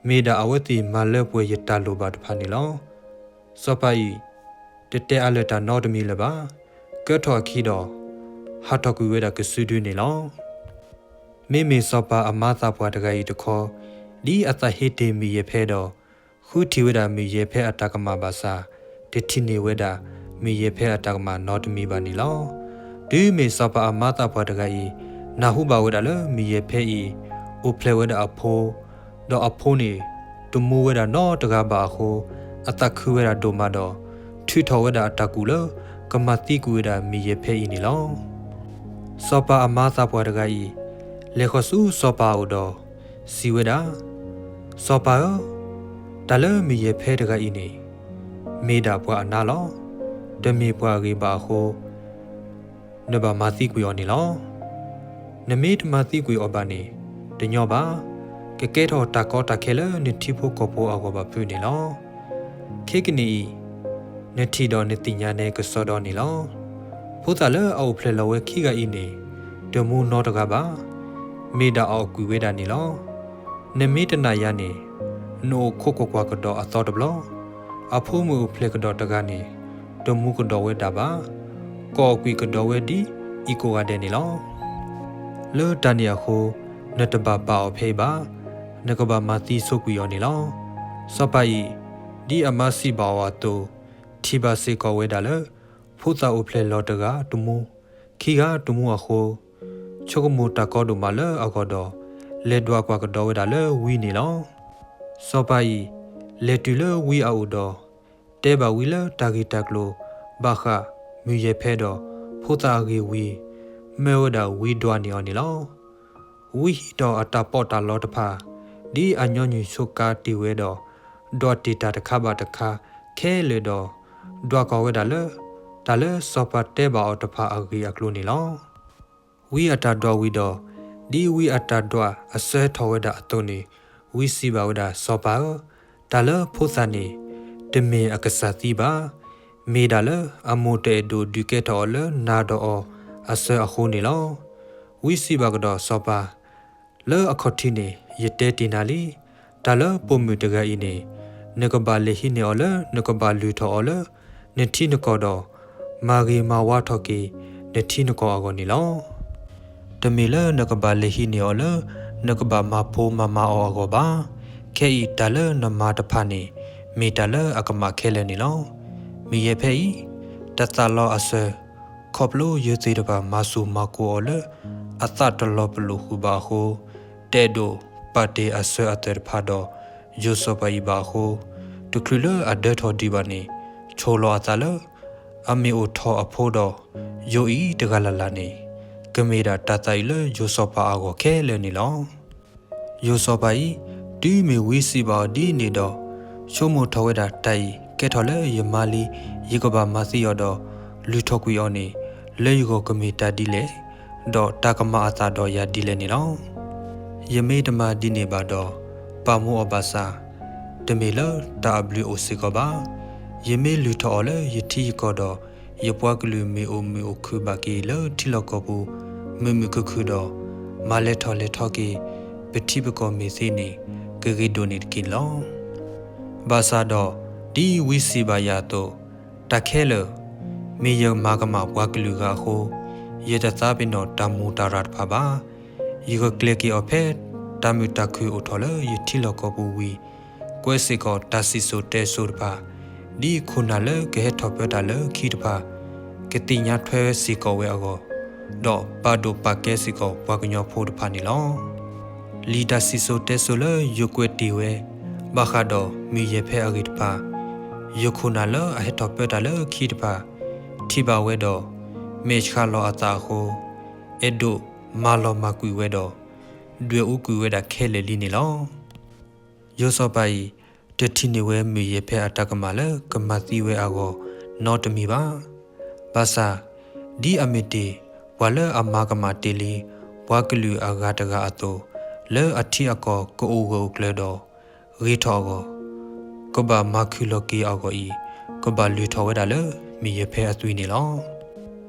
မ့ၢ်ဒၣ်အဝဲသ့ၣ်မၤလၢပှဲၤယတၢ်လိၣ်ဘၣ်တဖၣ်န့ၣ်လီၤ. စီၤပၤအံၤ တတဲအါလၢၤတၢ်နီတမံၤလၢၤဘၣ်. ကၢထီၣ်အခံဒီး ဟးထီၣ်ကွံာ်ဝဲဒၣ်ကစုဒုန့ၣ်လီၤ. မ့မ့ၢ်စီၤပၤအမါသးပှၢ်တဂၤအံၤတခီ, ဒ်အသးဟ့တ့ၢ်မုၢ်ယဲၢ်ဖဲဒီး ဃုထံၣ်ဝဲဒၣ်မုၢ်ယဲၢ်ဖဲအတၢ်ကမၣ်ဘၣ်ဆၣ်, တထံၣ်န့ၢ်ဝဲဒၣ် မုၢ်ယဲၢ်ဖဲအတၢ်ကမၣ်နီတမံၤဘၣ်န့ၣ်လီၤ. တုၤမ့ၢ်စီၤပၤအမါသးပှၢ်တဂၤအံၤ နၢ်ဟူဘၣ်ဝဲဒၣ်လၢမုၢ်ယဲၢ်ဖဲအံၤ အိၣ်ဖျဲၣ်ဝဲဒၣ်အဖိ, ဒီးအဖိန့ၣ် တမူဝဲဒၣ်နီတဂၤဘၣ်အဃိ, အသးခုဝဲဒၣ်ဒိၣ်မးဒီး ထုးထီၣ်ဝဲဒၣ်အတၢ်ကူၣ်လၢ ကမၤသံကွံာ်ဝဲဒၣ်မုၢ်ယဲၢ်ဖဲအံၤန့ၣ်လီၤ. စီၤပၤအမါသးပှၢ်တဂၤအံၤ လဲၤဃီၤဆူစီၤပၤအအိၣ်ဒီး စံးဝဲဒၣ်, စီၤပၤဧၢ, တၢ်လၢမုၢ်ယဲၢ်ဖဲတဂၤအံၤန့ၣ် မ့ၢ်ဒၣ်ပှၤအနါလီၤ. တမ့ၢ်ပှၤအဂ့ၤဘၣ်အဃိ နဘၣ်မၤသံကွံာ်အီၤန့ၣ်လီၤ. နမ့ၢ်တမၤသံကွံာ်အီၤဘၣ်န့ၣ် တညီဘၣ်. ကကဲထီၣ်တၢ်ကီတၢ်ခဲလၢနထံဖိကီၢ်ဖိအဂီၢ်ဘၣ်ဖုးန့ၣ်လီၤ. ခဲကနံၣ်အံၤ နထံၣ်ဒီးနသ့ၣ်ညါနဲကစီဒီန့ၣ်လီၤ. ဖိသၣ်လၢအအိၣ်ဖျဲၣ်လီၤဝဲခံဂၤအံၤန့ၣ် တမူနီတဂၤဘၣ်. မ့ၢ်ဒၣ်အအီၣ်ကွံာ်ဝဲဒၣ်န့ၣ်လီၤ. နမ့ၢ်တနာ်ယၤန့ၣ် နအိၣ်ခိးကွၢ်ကွၢ်ကဒီးအသီတဘျီ, အဖိမုၣ်အိၣ်ဖျဲၣ်ကဒီးတဂၤန့ၣ် တမူကဒီးဝဲဒၣ်ဘၣ်. ကအီၣ်ကွံာ်ကဒီးဝဲဒ်အံၤကိးဂၤဒဲးန့ၣ်လီၤ. လၢတၢ်န့ၣ်အဃိ နတဘၣ်ပာ်အီၤဖဲအံၤဘၣ်. နကဘၣ်မၤသံဆိကွံာ်အီၤန့ၣ်လီၤ. စီၤပၤအံၤ ဒ်အမါစံးဘၣ်အီၤအသိး ထံၣ်ဘၣ်စ့ၢ်ကီးဝဲဒၣ်လၢ ဖိသၣ်အိၣ်ဖျဲၣ်လီၤတဂၤတမူ, ခံဂၤတမူအဃိ, ဆိကမိၣ်တၢ်ကီဒိၣ်မးလၢအဂီၢ်ဒီး လဲၤဒွးကွၢ်ကဒီးဝဲဒၣ်လၢဝံန့ၣ်လီၤ. စီၤပၤအံၤ လဲၤတုၤလၢဝံအအိၣ်ဒီး တဲဘၣ်ဝံလၢတၢ်ဂ့ၢ်တၢ်ကျိၤ ဘၣ်ဃးမုၢ်ယဲၢ်ဖဲဒီး ဖိသၣ်အဂ့ၢ်ဝံၤ, မၢဝဲဒၣ်ဝံဒွးန့ၢ်အီၤန့ၣ်လီၤ. ဝံဟံးထီၣ်အတၢ်ပီးတၢ်လီတဖၣ် ဒ်အညီနုၢ်ဆိကါတ့ၢ်ဝဲဒီး ဒွးတ့ၢ်တၢ်တခါဘၣ်တခါခဲလၢာ်ဒီး ဒွးကွၢ်ဝဲဒၣ်လၢ တၢ်လၢစီၤပၤတဲဘၣ်အီၤတဖၣ်အဂ့ၢ်အကျိၤန့ၣ်လီၤ. ဝံအတၢ်ဒွးဝံၤဒီး ဒ်ဝံအတၢ်ဒွးအဆၢထီၣ်ဝဲဒၣ်အသိးန့ၣ်, ဝံစံးဘၣ်ဝဲဒၣ်, စီၤပၤဧၢ, တၢ်လၢဖိသၣ်န့ၣ် တမ့ၢ်အကစၢ်သံဘၣ်. မ့ၢ်ဒၣ်လၢအမိၢ်တအဲၣ်ဒိးဒုးကဲထီၣ်အီၤလၢနၤဒီးအီၤအစၢၤအဃိန့ၣ်လီၤ. ဝံစံးဘၣ်ကဒီးစီၤပၤ, လၢအခီၣ်ထံးန့ၣ် ယတဲတ့ၢ်နၤလံ. တၢ်လၢပိာ်မုၣ်တဂၤအံၤန့ၣ် နကဘၣ်လဲၤဟံးန့ၢ်အီၤလၢ နကဘၣ်လုၢ်ထီၣ်အီၤလၢ နထံနကီၢ်ဒီး မၤဂ့ၤမၤဝါထီၣ်က့ၤ နထံနကီၢ်အဂီၢ်န့ၣ်လီၤ. တမ့ၢ်လၢနကဘၣ်လဲၤဟံးန့ၢ်အီၤလၢ နကဘၣ်မၤဖိမၤမါအီၤအဂီၢ်ဘၣ်. ခဲအံၤတၢ်လၢနမၤတဖၣ်န့ၣ် မ့ၢ်တၢ်လၢအကမၣ်ခဲလၢာ်န့ၣ်လီၤ. မုၢ်ယဲၢ်ဖဲအံၤ တသးလီၤအစၢၤ, ခီဖျိယိၤသ့ၣ်တဖၣ်မၤဆူၣ်မၤကိၤအီၤလၢ အသးတလီၤပလိာ်ဃုာ်ဘၣ်အဃိ, တအဲၣ်ဒိးပာ်တ့ၢ်အစၢၤအသွဲၣ်တဖၣ်ဒီး ယိၤစီၤပၤအံၤဘၣ်အဃိ, တချုးလၢအဒၢထီၣ်ဒံးဘၣ်န့ၣ် ဆိလီၤအသးလၢ အမ့ၢ်အိၣ်ထီၣ်အဖိဒီး ယိၤအံၤတဂၤလၢ်လၢ်န့ၣ် ကမ့ၢ်ဒၣ်တၢ်သးအုးလၢယိၤစီၤပၤအဂီၢ်ခဲလၢာ်န့ၣ်လီၤ. ယိၤစီၤပၤအံၤ တုၤမ့ၢ်ဝံစံးဘၣ်အီၤဒ်န့ၣ်ဒီး ဆိကမိၣ်ထီၣ်ဝဲဒၣ်တၢ်အံၤ ကဲထီၣ်လၢယမါလံ, ယကဘၣ်မၤသံအီၤဒီး လုၢ်ထီၣ်ကွံာ်အီၤန့ၣ် လၢယဂီၢ်ကမ့ၢ်တၢ်ဒ်လဲၣ်, ဒီးတၢ်ကမၤအသးဒီးယၤဒ်လဲၣ်န့ၣ်လီၤ. ယမ့ၢ်တမၤဒ်န့ၣ်ဘၣ်ဒီး ပာ်မူအီၤဘၣ်ဆၣ် တမ့ၢ်လၢတၢ်အဘျုးအိၣ်စ့ၢ်ကီးဘၣ်. ယမ့ၢ်လုၢ်ထီၣ်အီၤလၢယထံယကီၢ်ဒီး ယပှၤကလုာ်မ့ၢ်အိၣ်မုာ်အိၣ်ခုၣ်ဘၣ်က့ၤလၢထံလီၢ်ကီၢ်ပူၤ မုာ်မုာ်ခုၣ်ခုၣ်ဒီး မၤလဲၤထီၣ်လဲၤထီက့ၤ ပထံပကီၢ်မ့ၢ်သ့န့ၣ် ကဂ့ၤဒိၣ်န့ၢ်တက့ၢ်န့ၣ်လီၤ. ဘၣ်ဆၣ်ဒီး ဒ်ဝံစံးဘၣ်ယၤအသိး, တၢ်ခဲလၢာ် မ့ၢ်ယမၤကမၣ်ပှၤကလုာ်ဂၤအဃိ, ယတသးပ့ၤနီၣ်တၢ်မူးတၢ်ရၢ်တဖၣ်ဘၣ်. ယကကျဲၤက့ၤအီၤဖဲတၢ်မုာ်တၢ်ခုၣ်အိၣ်ထီၣ်လၢယထံလီၢ်ကီၢ်ပူၤဝံၤ, ကွဲးစ့ၢ်ကီးတၢ်စံၣ်စိၤတဲစိၤတဖၣ်, ဒ်ခိၣ်နၢ်လၢကဟဲထီၣ်ပၢတၢ်လၢခံတဖၣ် ကသ့ၣ်ညါထွဲစ့ၢ်ကီးဝဲအဂီၢ်, ဒီးပာ်ဒိၣ်ပာ်ကဲစ့ၢ်ကီးပှၤကညီဖိတဖၣ်န့ၣ်လီၤ. လံာ်တၢ်စံၣ်စိၤတဲစိၤလၢယကွဲးတ့ၢ်ဝဲ ဘၣ်ဃးဒီးမုၢ်ယဲၢ်ဖဲအဂ့ၢ်တဖၣ်, ယခိၣ်နၢ်လၢအဟဲထီၣ်ပၢတၢ်လၢခံတဖၣ် ထံၣ်ဘၣ်ဝဲဒီး မဲာ်ဆှးလီၤအသးအဃိ, အဲၣ်ဒိးမၤလီၤမၢ်ကွံာ်ဝဲဒီး ဒွဲၣ်အူကွံာ်ဝဲဒၣ်ခဲလၢာ်လံန့ၣ်လီၤ. ယိၤစီၤပၤအံၤ တထံၣ်န့ၢ်ဝဲမုၢ်ယဲၢ်ဖဲအတၢ်ကမၣ်လၢကမၤသံဝဲအဂီၢ်နီတမံၤဘၣ်. ဘၣ်ဆၣ် ဒ်အမ့ၢ်တ့ၢ် ပှၤလၢအမၤကမၣ်တ့ၢ်လံ ပှၤကလုာ်အဂၤတဂၤအသိး, လၢအထံအကီၢ်ကအိၣ်ဂၢၢ်အိၣ်ကျၢၤဒီး ဂ့ၤထီၣ်အဂီၢ်, ကဘၣ်မၤခုၣ်လီၤက့ၤအဂီၢ်အံၤ ကဘၣ်လုၢ်ထီၣ်ဝဲဒၣ်လၢမုၢ်ယဲၢ်ဖဲအသွံၣ်န့ၣ်လီၤ.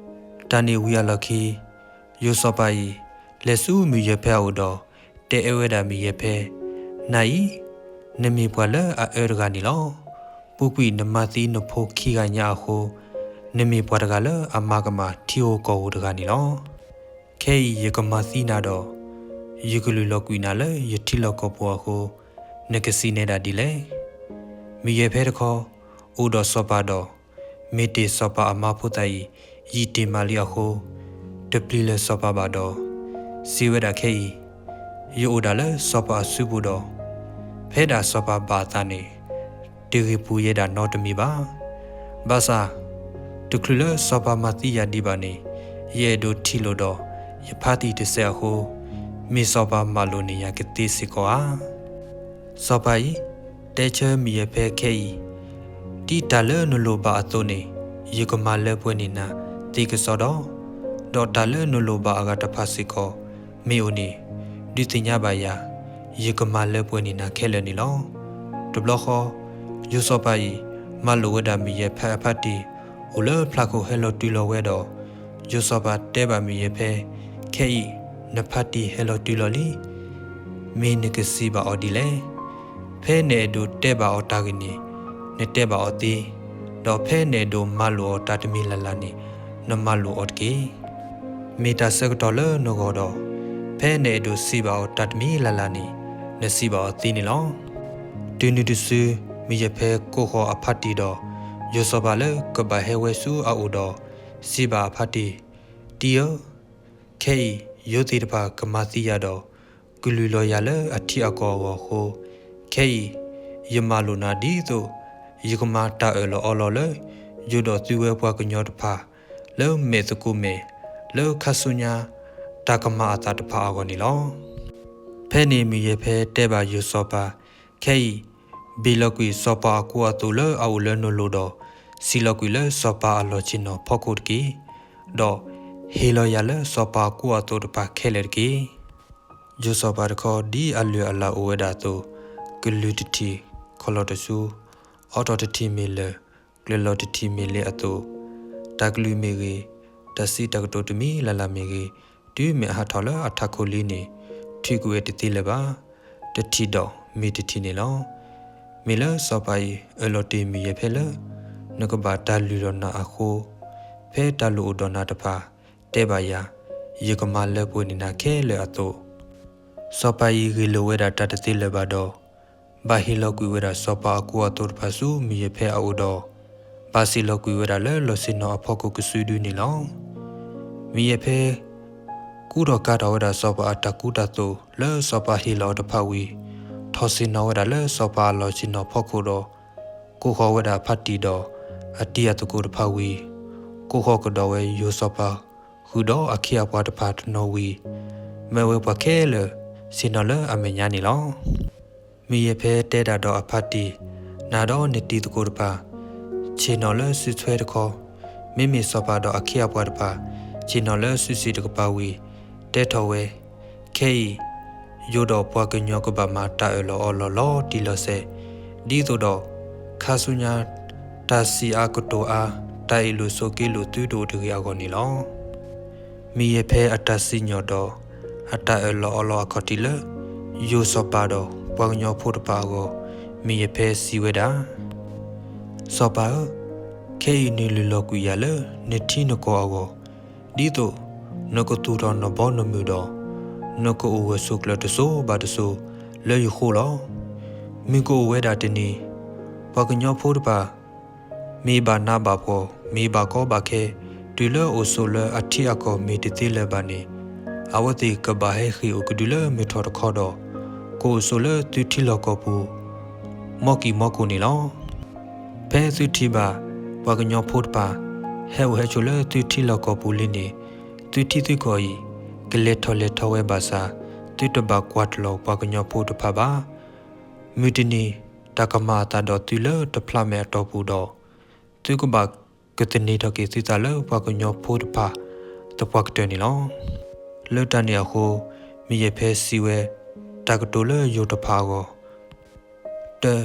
တၢ်န့ၣ်ဝံၤအလီၢ်ခံ ယိၤစီၤပၤအံၤ လဲၤဆူမုၢ်ယဲၢ်ဖဲအအိၣ်ဒီး တဲအၢဝဲဒၣ်မုၢ်ယဲၢ်ဖဲ, နၤအံၤ နမ့ၢ်ပှၤလၢအအၢတဂၤန့ၣ်လီၤ. ပူၤကွံာ်နမၤသံနဖိခံဂၤညါအဃိ, နမ့ၢ်ပှၤတဂၤလၢအမၤကမၣ်ထံဧိၤကီၢ်ဧိၤတဂၤန့ၣ်လီၤ. ခဲအံၤယကမၤသံနၤဒီး ယကလုၢ်လီၤကွံာ်နၤလၢယထံလီၢ်ကီၢ်ပူၤအဃိ, နကစံးနဲဒၣ်ဒ်လဲၣ်. မုၢ်ယဲၢ်ဖဲတခီ အိၣ်ဒီးစီၤပၤဒီး မ့ၢ်တ့ၢ်စီၤပၤအမါဖိသၣ်အံၤ ယံာ်တ့ၢ်မးလံအဃိ, တပျံၤလၢၤစီၤပၤဘၣ်ဒီး စံးဝဲဒၣ်ခဲအံၤ, ယအိၣ်ဒၣ်လၢစီၤပၤအစုပူၤဒီး ဖဲဒၣ်စီၤပၤဘၣ်အသးန့ၣ် တဂ့ၤပူၤယဲဒၣ်နီတမံၤဘၣ်. ဘၣ်ဆၣ် တချုးလၢစီၤပၤမၤသံယၤဒံးဘၣ်န့ၣ် ယအဲၣ်ဒိးထံၣ်လိာ်ဒီးယဖါတံၢ်တစဲးအဃိ, မ့ၢ်စီၤပၤမၤလိာ်န့ၢ်ယၤကသ့စ့ၢ်ကီးဧါ. စီၤပၤအံၤ တဲဆၢမုၢ်ယဲၢ်ဖဲခဲအံၤ, ဒ်တၢ်လၢနလိၣ်ဘၣ်အသိးန့ၣ် ယကမၤလၢပှဲၤန့ၢ်နၤသ့ကစီဒီ, ဒီးတၢ်လၢနလိၣ်ဘၣ်အဂၤတဖၣ်စ့ၢ်ကီး မ့ၢ်အိၣ်န့ၣ် ဒုးသ့ၣ်ညါဘၣ်ယၤ, ယကမၤလၢပှဲၤန့ၢ်နၤခဲလၢာ်န့ၣ်လီၤ. တဘျီဃီ ယိၤစီၤပၤအံၤ မၤလိာ်ဝဲဒၣ်မုၢ်ယဲၢ်ဖဲအဖါတံၢ် အိၣ်လၢဖျးခိၣ်ဟဲလီၤတုၤလီၤဝဲဒီး ယိၤစီၤပၤတဲဘၣ်မုၢ်ယဲၢ်ဖဲ, ခဲအံၤ နဖါတံၢ်ဟဲလီၤတုၤလီၤလံ. မ့ၢ်နကစံးဘၣ်အီၤဒ်လဲၣ်. ဖဲနအဲၣ်ဒိးတဲဘၣ်အီၤတၢ်ဂ့ၢ်န့ၣ် နတဲဘၣ်အီၤသ့, ဒီးဖဲနအဲၣ်ဒိးမၤလိာ်အီၤတၢ်တမံၤလၢ်လၢ်န့ၣ် နမၤလိာ်အီၤတက့ၢ်. မ့ၢ်တၢ်ဆၢကတီၢ်လၢနဂီၢ်ဒီး ဖဲနအဲၣ်ဒိးစံးဘၣ်အီၤတၢ်တမံၤလၢ်လၢ်န့ၣ် နစံးဘၣ်အီၤသ့န့ၣ်လီၤ. တုၤနုၤတစု မုၢ်ယဲၢ်ဖဲကိးဃီၤအဖါတံၢ်ဒီး ယိၤစီၤပၤလၢကဘၣ်ဟဲဝဲဆူအအိၣ်ဒီး စံးဘၣ်အဖါတံၢ်, တံၢ်ဧၢ, ခဲအံၤ ယိၤသ့ၣ်တဖၣ်ကမၤသံယၤဒီး ကလုၢ်လီၤယၤလၢအထံအကီၢ်အဂီၢ်အဃိ, ခဲအံၤ ယမၤလိာ်နၤဒ်သိး ယကမၤတၢ်အၢၣ်လီၤအီလီၤလၢ ယိၤဒီးသုဝဲပှၤကညီတဖၣ် လၢမဲာ်သကိးမဲာ် လၢခါဆူညါ တၢ်ကမၤအသးတဖၣ်အဂီၢ်န့ၣ်လီၤ. ဖဲန့ၣ်မုၢ်ယဲၢ်ဖဲတဲဘၣ်ယိၤစီၤပၤ, ခဲအံၤ ဘ့ၣ်လီၤကွံာ်စီၤပၤအကိးအသိးလၢအအိၣ်လၢနလိၤဒီး စံးလီၤကွံာ်လၢစီၤပၤအလီၢ်ဆ့ၣ်နီၤဖီခိၣ်တက့ၢ်. ဒီးဟ့ၣ်လီၤယၤလၢစီၤပၤအကိးအသိးတဖၣ်ခဲလၢာ်တက့ၢ်. ယိၤစီၤပၤတခီ ဒ်အလုၢ်အလၢ်အိၣ်ဝဲဒၣ်အသိး ကလုၢ်တထံၣ်ခီၣ်လီၤတဆူ, အိးထီၣ်တထံၣ်မ့ၢ်လၢၢ်, ကျၢၤလီၤတထံၣ်မ့ၢ်လ့အသိး, တၢ်ကလုၢ်မ့ၢ်ဂ့ၤ, တၢ်စံးတၢ်ကတိၤတမံၤလၢ်လၢ်မ့ၢ်ဂ့ၤ, တုၤမ့ၢ်အဟးထီၣ်လၢအထးခိၣ်လံန့ၣ်, ထုးကွံာ်ဝဲတသ့လၢၤဘၣ်, တထံၣ်ဒီးမ့ၢ်တထံၣ်န့ၣ်လီၤ. မ့ၢ်လၢစီၤပၤအံၤအၢၣ်လီၤတ့ၢ်မုၢ်ယဲၢ်ဖဲလၢ နကဘၣ်တၢ်လုၢ်ဒီးနၤအဃိ, ဖဲတၢ်လိၣ်အိၣ်ဒီးနၤတဖၣ် တဲဘၣ်ယၤ, ယကမၤလၢပှဲၤန့ၢ်နၤခဲလၢာ်အသိး, စီၤပၤအံၤဂ့ၢ်လိာ်ဝဲဒၣ်တၢ်တသ့လၢၤဘၣ်ဒီး, ဘၣ်ဟ့ၣ်လီၤကွံာ်ဝဲဒၣ်စီၤပၤအကူအသိးတဖၣ်ဆူမုၢ်ယဲၢ်ဖဲအအိၣ်ဒီး, ဘၣ်စံးလီၤကွံာ်ဝဲဒၣ်လၢလီၢ်ဆ့ၣ်နီၤအဖီခိၣ်ကစုဒုန့ၣ်လီၤ. မုၢ်ယဲၢ်ဖဲ ကူထီၣ်ကၤထီၣ်ဝဲဒၣ်စီၤပၤအတၢ်ကူတၢ်သိးလၢစီၤပၤဟ့ၣ်လီၤအီၤတဖၣ်ဝံၤ, ထီၣ်ဆ့ၣ်နီၤဝဲဒၣ်လၢစီၤပၤအလီၢ်ဆ့ၣ်နီၤဖီခိၣ်ဒီး, ကိးဃီၤဝဲဒၣ်အဖါတံၢ်ဒီး အတံၤအသကိးတဖၣ်ဝံၤ, ကိးဃီၤကဒီးဝဲယိၤစီၤပၤဃုာ်ဒီးအခ့အပှၤတဖၣ်တနီၤဝံၤ, မၢဝဲပှၤခဲလၢာ်ဆ့ၣ်နီၤလၢအမဲာ်ညါန့ၣ်လီၤ. မုၢ်ယဲၢ်ဖဲတဲဒၣ်ဒီးအဖါတံၢ်, နၤဒီးနတံၤသကိးတဖၣ် ဆ့ၣ်နီၤလၢစုဆွဲတခီ, မ့မ့ၢ်စီၤပၤဒီးအခ့အပှၤတဖၣ် ဆ့ၣ်နီၤလၢစုစ့ၣ်တကပၤဝံၤ, တဲထီၣ်ဝဲ, ခဲအံၤ ယိၤဒီးပှၤကညီကဘၣ်မၤတၢ်အၢၣ်လီၤအီလီၤလီၤတံၢ်လီၤဆဲး, ဒ်သိးဒီး ခါဆူညါ တၢ်စံးအါကတိၤအါ တၢ်အ့ၣ်လိာ်ဆိးက့လိာ်သုတအိၣ်တဂ့ၤအဂီၢ်န့ၣ်လီၤ. မုၢ်ယဲၢ်ဖဲအတၢ်စံၣ်ညီၣ်ဒီး အတၢ်အၢၣ်လီၤအီလီၤအခီၣ်ထံးလၢ ယိၤစီၤပၤဒီးပှၤကညီဖိတဖၣ်အဂီၢ်, မုၢ်ယဲၢ်ဖဲစံးဝဲဒၣ်, စီၤပၤဧၢ, ခဲအံၤနလုၢ်လီၤကွံာ်ယၤလၢနထံနကီၢ်အဂီၢ်, ဒ်သိးနကသူၣ်ထီၣ်နဘီနမုၢ်ဒီး နကအိၣ်ဂၢၢ်ဆိးကျၢၤတစိၤဘၣ်တစိၤလၢယဃိလီၤ. မုၢ်ကအိၣ်ဝဲဒၣ်တနံၤ, ပှၤကညီဖိတဖၣ် မ့ၢ်ဘၣ်နးဘၣ်ဖှီၣ် မ့ၢ်ဘၣ်ကီဘၣ်ခဲ တုၤလၢအိၣ်ဆိးလၢအထံအကီၢ်မ့ၢ်တသ့လၢၤဘၣ်န့ၣ်, အဝဲသ့ၣ်ကဘၣ်ဟဲဃ့ၢ်အိၣ်ကဒုလၢမုၢ်ထီၣ်တခီဒီး ကအိၣ်ဆိးလၢသုထံလီၢ်ကီၢ်ပူၤ မီၢ်ကံၢ်မီၢ်ကိၢ်န့ၣ်လီၤ. ဖဲသုထံၣ်ဘၣ် ပှၤကညီဖိတဖၣ် ဟဲအိၣ်ဟဲဆိးလၢသုထံလီၢ်ကီၢ်ပူၤလံန့ၣ်, သုထံသုကီၢ်အံၤ ကလဲၤထီၣ်လဲၤထီဝဲဘၣ်ဆၣ်, သုတဘၣ်ကွၢ်တလီၤပှၤကညီဖိတဖၣ်ဘၣ်. မုၢ်တနံၤ တၢ်ကမၤအသးဒီးသုလၢတဖျးမဲာ်အတီၢ်ပူၤဒီး, သုကဘၣ်ကသန့ၤထီၣ်က့ၤသုသးလၢပှၤကညီဖိတဖၣ်သပှၢ်ကတၢၢ်န့ၣ်လီၤ. လၢတၢ်န့ၣ်အဃိ, မုၢ်ယဲၢ်ဖဲစံးဝဲ တၢ်ကတိၤလၢယိၤတဖၣ်အဂီၢ်, တၢ,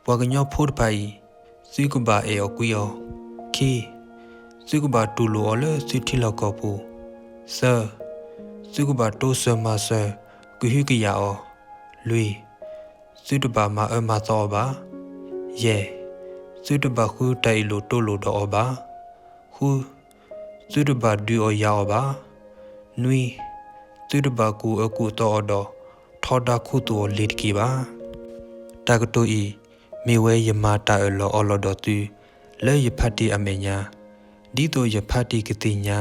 ပှၤကညီဖိတဖၣ်အံၤ သုကဘၣ်အဲၣ်အီၤကွံအီၤ, ခံ, သုကဘၣ်တူၢ်လိာ်အီၤလၢသုထံလီၢ်ကီၢ်ပူၤ, သၢ, သုကဘၣ်တိစၢၤမၤစၢၤကဟုကယာ်အီၤ, လွံၢ်, သုတဘၣ်မၤအၢမၤသီအီၤဘၣ်, ယဲၢ်, သုတဘၣ်ဃုတၢ်အ့ၣ်လိာ်တိလိာ်ဒီးအီၤဘၣ်, ဃု, သုတဘၣ်ဒုးအီၤယၤအီၤဘၣ်, နွံ, သုတဘၣ်ကူၣ်အၢကူၣ်သီအီၤဒီး ထီဒါခူသူၣ်အီၤလ့ၤတက့ၢ်ဘၣ်. တၢ်ကတိၤအံၤ မ့ၢ်ဝဲယမၤတၢ်အၢၣ်လီၤအီလီၤဒီးသု လၢယဖါတံၢ်အမဲာ်ညါ, ဒ်သိးယဖါတံၢ်ကသ့ၣ်ညါ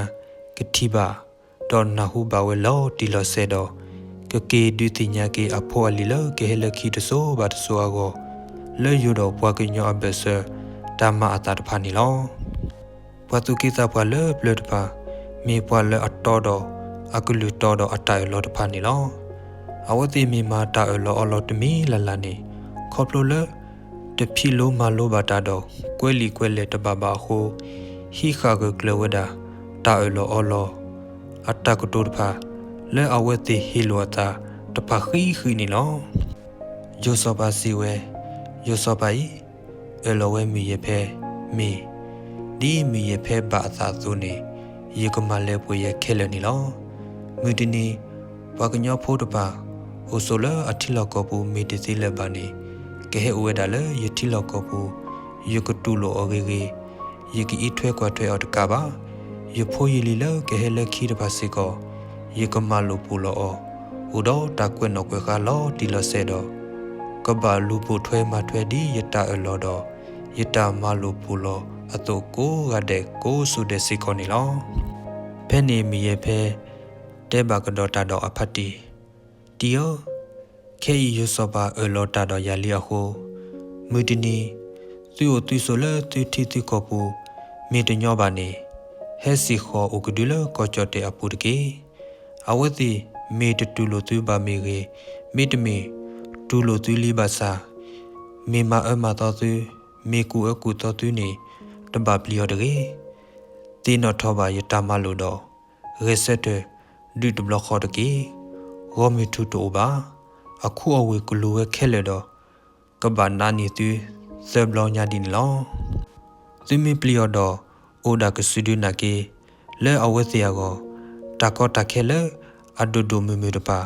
ကထံၣ်ဘၣ် ဒီးနၢ်ဟူဘၣ်ဝဲလီၤတံၢ်လီၤဆဲးဒီး ကက့ၤဒုးသ့ၣ်ညါက့ၤအဖိအလံၤလၢကဟဲလၢခံတစိၤဘၣ်တစိၤအဂီၢ်, လၢယိၤဒီးပှၤကညီအဘၢၣ်စၢၤ တၢ်မၤအသးတဖၣ်န့ၣ်လီၤ. ပှၤသူၣ်က့သးပှၢ်လၢပျၢၤတဖၣ် မ့ၢ်ပှၤလၢအတီဒီးအကလုၢ်တီဒီးအတၢ်အၢၣ်လီၤတဖၣ်န့ၣ်လီၤ. အဝဲသ့ၣ်မ့ၢ်မၤတၢ်အၢၣ်လီၤအီလီၤတမံၤလၢ်လၢ်န့ၣ်, ခီဖျိလၢ တဖံးလိမၤလိဘၣ်တၢ်ဒီး ကွဲးလံာ်ကွဲးလဲၢ်တဘၣ်ဘၣ်အဃိ, ဟံးဃာ်ဂၢၢ်ကျၢၤဝဲဒၣ် တၢ်အၢၣ်လီၤအီလီၤ အတၢ်ကတိၤတဖၣ် လၢအဝဲသ့ၣ်ဟ့ၣ်လိာ်အသးတဖၣ်ဃံးဃံးန့ၣ်လီၤ. ယိၤစီၤပၤစံးဝဲ, ယိၤစီၤပၤအံၤ အၢၣ်လီၤဝဲမုၢ်ယဲၢ်ဖဲ မ့ၢ် ဒ်မုၢ်ယဲၢ်ဖဲဘၣ်အသးအသိးန့ၣ်, ယကမၤလၢပှဲၤယဲခဲလၢာ်န့ၣ်လီၤ. မုၢ်တနံၤ ပှၤကညီဖိတဖၣ် အိၣ်ဆိးလၢအထံလီၢ်ကီၢ်ပူၤမ့ၢ်တသ့လၢၤဘၣ်န့ၣ်, ကဟဲအိၣ်ဝဲဒၣ်လၢယထံလီၢ်ကီၢ်ပူၤ, ယကတူၢ်လိာ်အီၤဂ့ၤဂ့ၤ, ယကအံးထွဲကွၢ်ထွဲအီၤတကးဘၣ်, ယဖိယလံၤလၢကဟဲလၢခံတဖၣ်စ့ၢ်ကီး, ယကမၤလိာ်ပူၤလီၤအီၤ, အိၣ်ဒီးတၢ်ကွဲးနီၣ်ကွဲးဃါလီၤတံၢ်လီၤဆဲးဒီး ကဘၣ်လူၤပိာ်ထွဲမၤထွဲဒ်ယတၢ်အၢၣ်လီၤဒီး ယတၢ်မၤလိာ်ပူၤလီၤအသိးကိးဂၤဒဲးကိးစိၤဒဲးစ့ၢ်ကီးန့ၣ်လီၤ. ဖဲန့ၣ်မုၢ်ယဲၢ်ဖဲ တဲဘၣ်ကဒီးတၢ်ဒီးအဖါတံၢ်, တံၢ်ဧၢ, ခဲအံၤယိၤစီၤပၤအၢၣ်လီၤတၢ်ဒီးယၤလံအဃိ, မုၢ်တနံၤ သုအိၣ်သုဆိးလၢသုထံသုကီၢ်ပူၤ မ့ၢ်တညီဘၣ်န့ၣ်, ဟဲစ့ၢ်ကီးအိၣ်ကဒုလၢကီၢ်ကၠီၣ်တဲၣ်အပူၤတက့ၢ်. အဝဲသ့ၣ်မ့ၢ်တတူၢ်လိာ်သုဘၣ်မ့ၢ်ဂ့ၤ, မ့တမ့ၢ်တူၢ်လိာ်သုလံဘၣ်ဆၣ်, မ့ၢ်မၤအၢမၤသီသု, မ့ၢ်ကူၣ်အၢကူၣ်သီသုန့ၣ် တဘၣ်ပျံၤအီၤတဂ့ၤ. သ့ၣ်နီၣ်ထီၣ်ဘၣ်ယတၢ်မၤလိာ်ဒီး ဂဲၤဆၢထၢၣ်ဒုးတဘျီဃီတက့ၢ်. ဂီၢ်မုၢ်ထူၣ်တအိၣ်ဘၣ်. အခူအဝ့ၢ်ကလူၤဝဲခဲလၢာ်ဒီး ကဘၣ်နးန့ၢ်သုသၢဘျီညါဒ်န့ၣ်လီၤ. သုမ့ၢ်ပျံၤအီၤဒီး အိၣ်ဒၣ်ကစုဒုနာ်က့, လၢအဝဲသ့ၣ်အဂီၢ်, တၢ်ကီတၢ်ခဲလၢအဒိၣ်ဒိၣ်မုၢ်မုၢ်တဖၣ်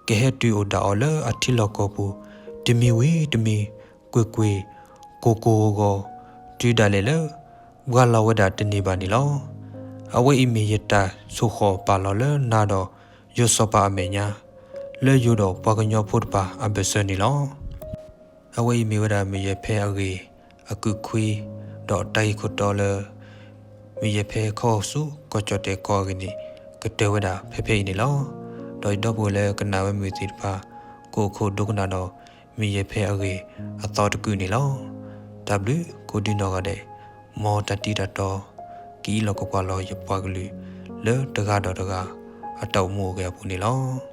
ကဟဲတုၤအိၣ်ဒၣ်အီၤလၢအထံလီၢ်ကီၢ်ပူၤ တမံၤဝံၤတမံၤ ကွ့ၢ်ကွ့ၢ် ကိၢ်ကိၢ်ဂီၤဂီၤ တုၤဒၣ်လဲာ်လၢ ပှၤလီၤဝဲဒၣ်တန့ၢ်ဘၣ်န့ၣ်လီၤ. အဝဲအံၤမ့ၢ်ယတၢ်ဆိၣ်ဃီၣ်ပာ်လီၤလၢနၤဒီးယိၤစီၤပၤအမဲာ်ညါ, လၢယိၤဒီးပှၤကညီဖိတဖၣ်အဘၢၣ်စၢၤန့ၣ်လီၤ. အဝဲအံၤမ့ၢ်ဝဲဒၣ်မုၢ်ယဲၢ်ဖဲအဂ့ၢ်အကုၢ်ခွံ, ဒီးတၢ်ဂ့ၢ်ခိၣ်တီလၢ မုၢ်ယဲၢ်ဖဲခီဆူကီၢ်ကၠီၣ်တဲၣ်ကီၢ်အဂ့ၢ်န့ၣ် ကတၢၢ်ဝဲဒၣ်ဖဲဖဲအံၤန့ၣ်လီၤ. ဒီးယဒီပုၢ်ဝဲၢ်လၢကနၣ်ဝဲမုၢ်သ့ၣ်တဖၣ် ကအိၣ်ခိးဒိကနၣ်ဒီး မုၢ်ယဲၢ်ဖဲအဂ့ၢ်အသီတကုာ်န့ၣ်လီၤ. တၢ်ဘျုးကိးဒုနီၢ်ဂၤဒဲး, မ်တၢ်တံၢ်တၢ်တီ ကအံးလီၤကွၢ်လီၤယပှၤကလုာ် လၢတဂၤဒီးတဂၤ အတၢ်အိၣ်မူအိၣ်ဂဲၤအပူၤန့ၣ်လီၤ.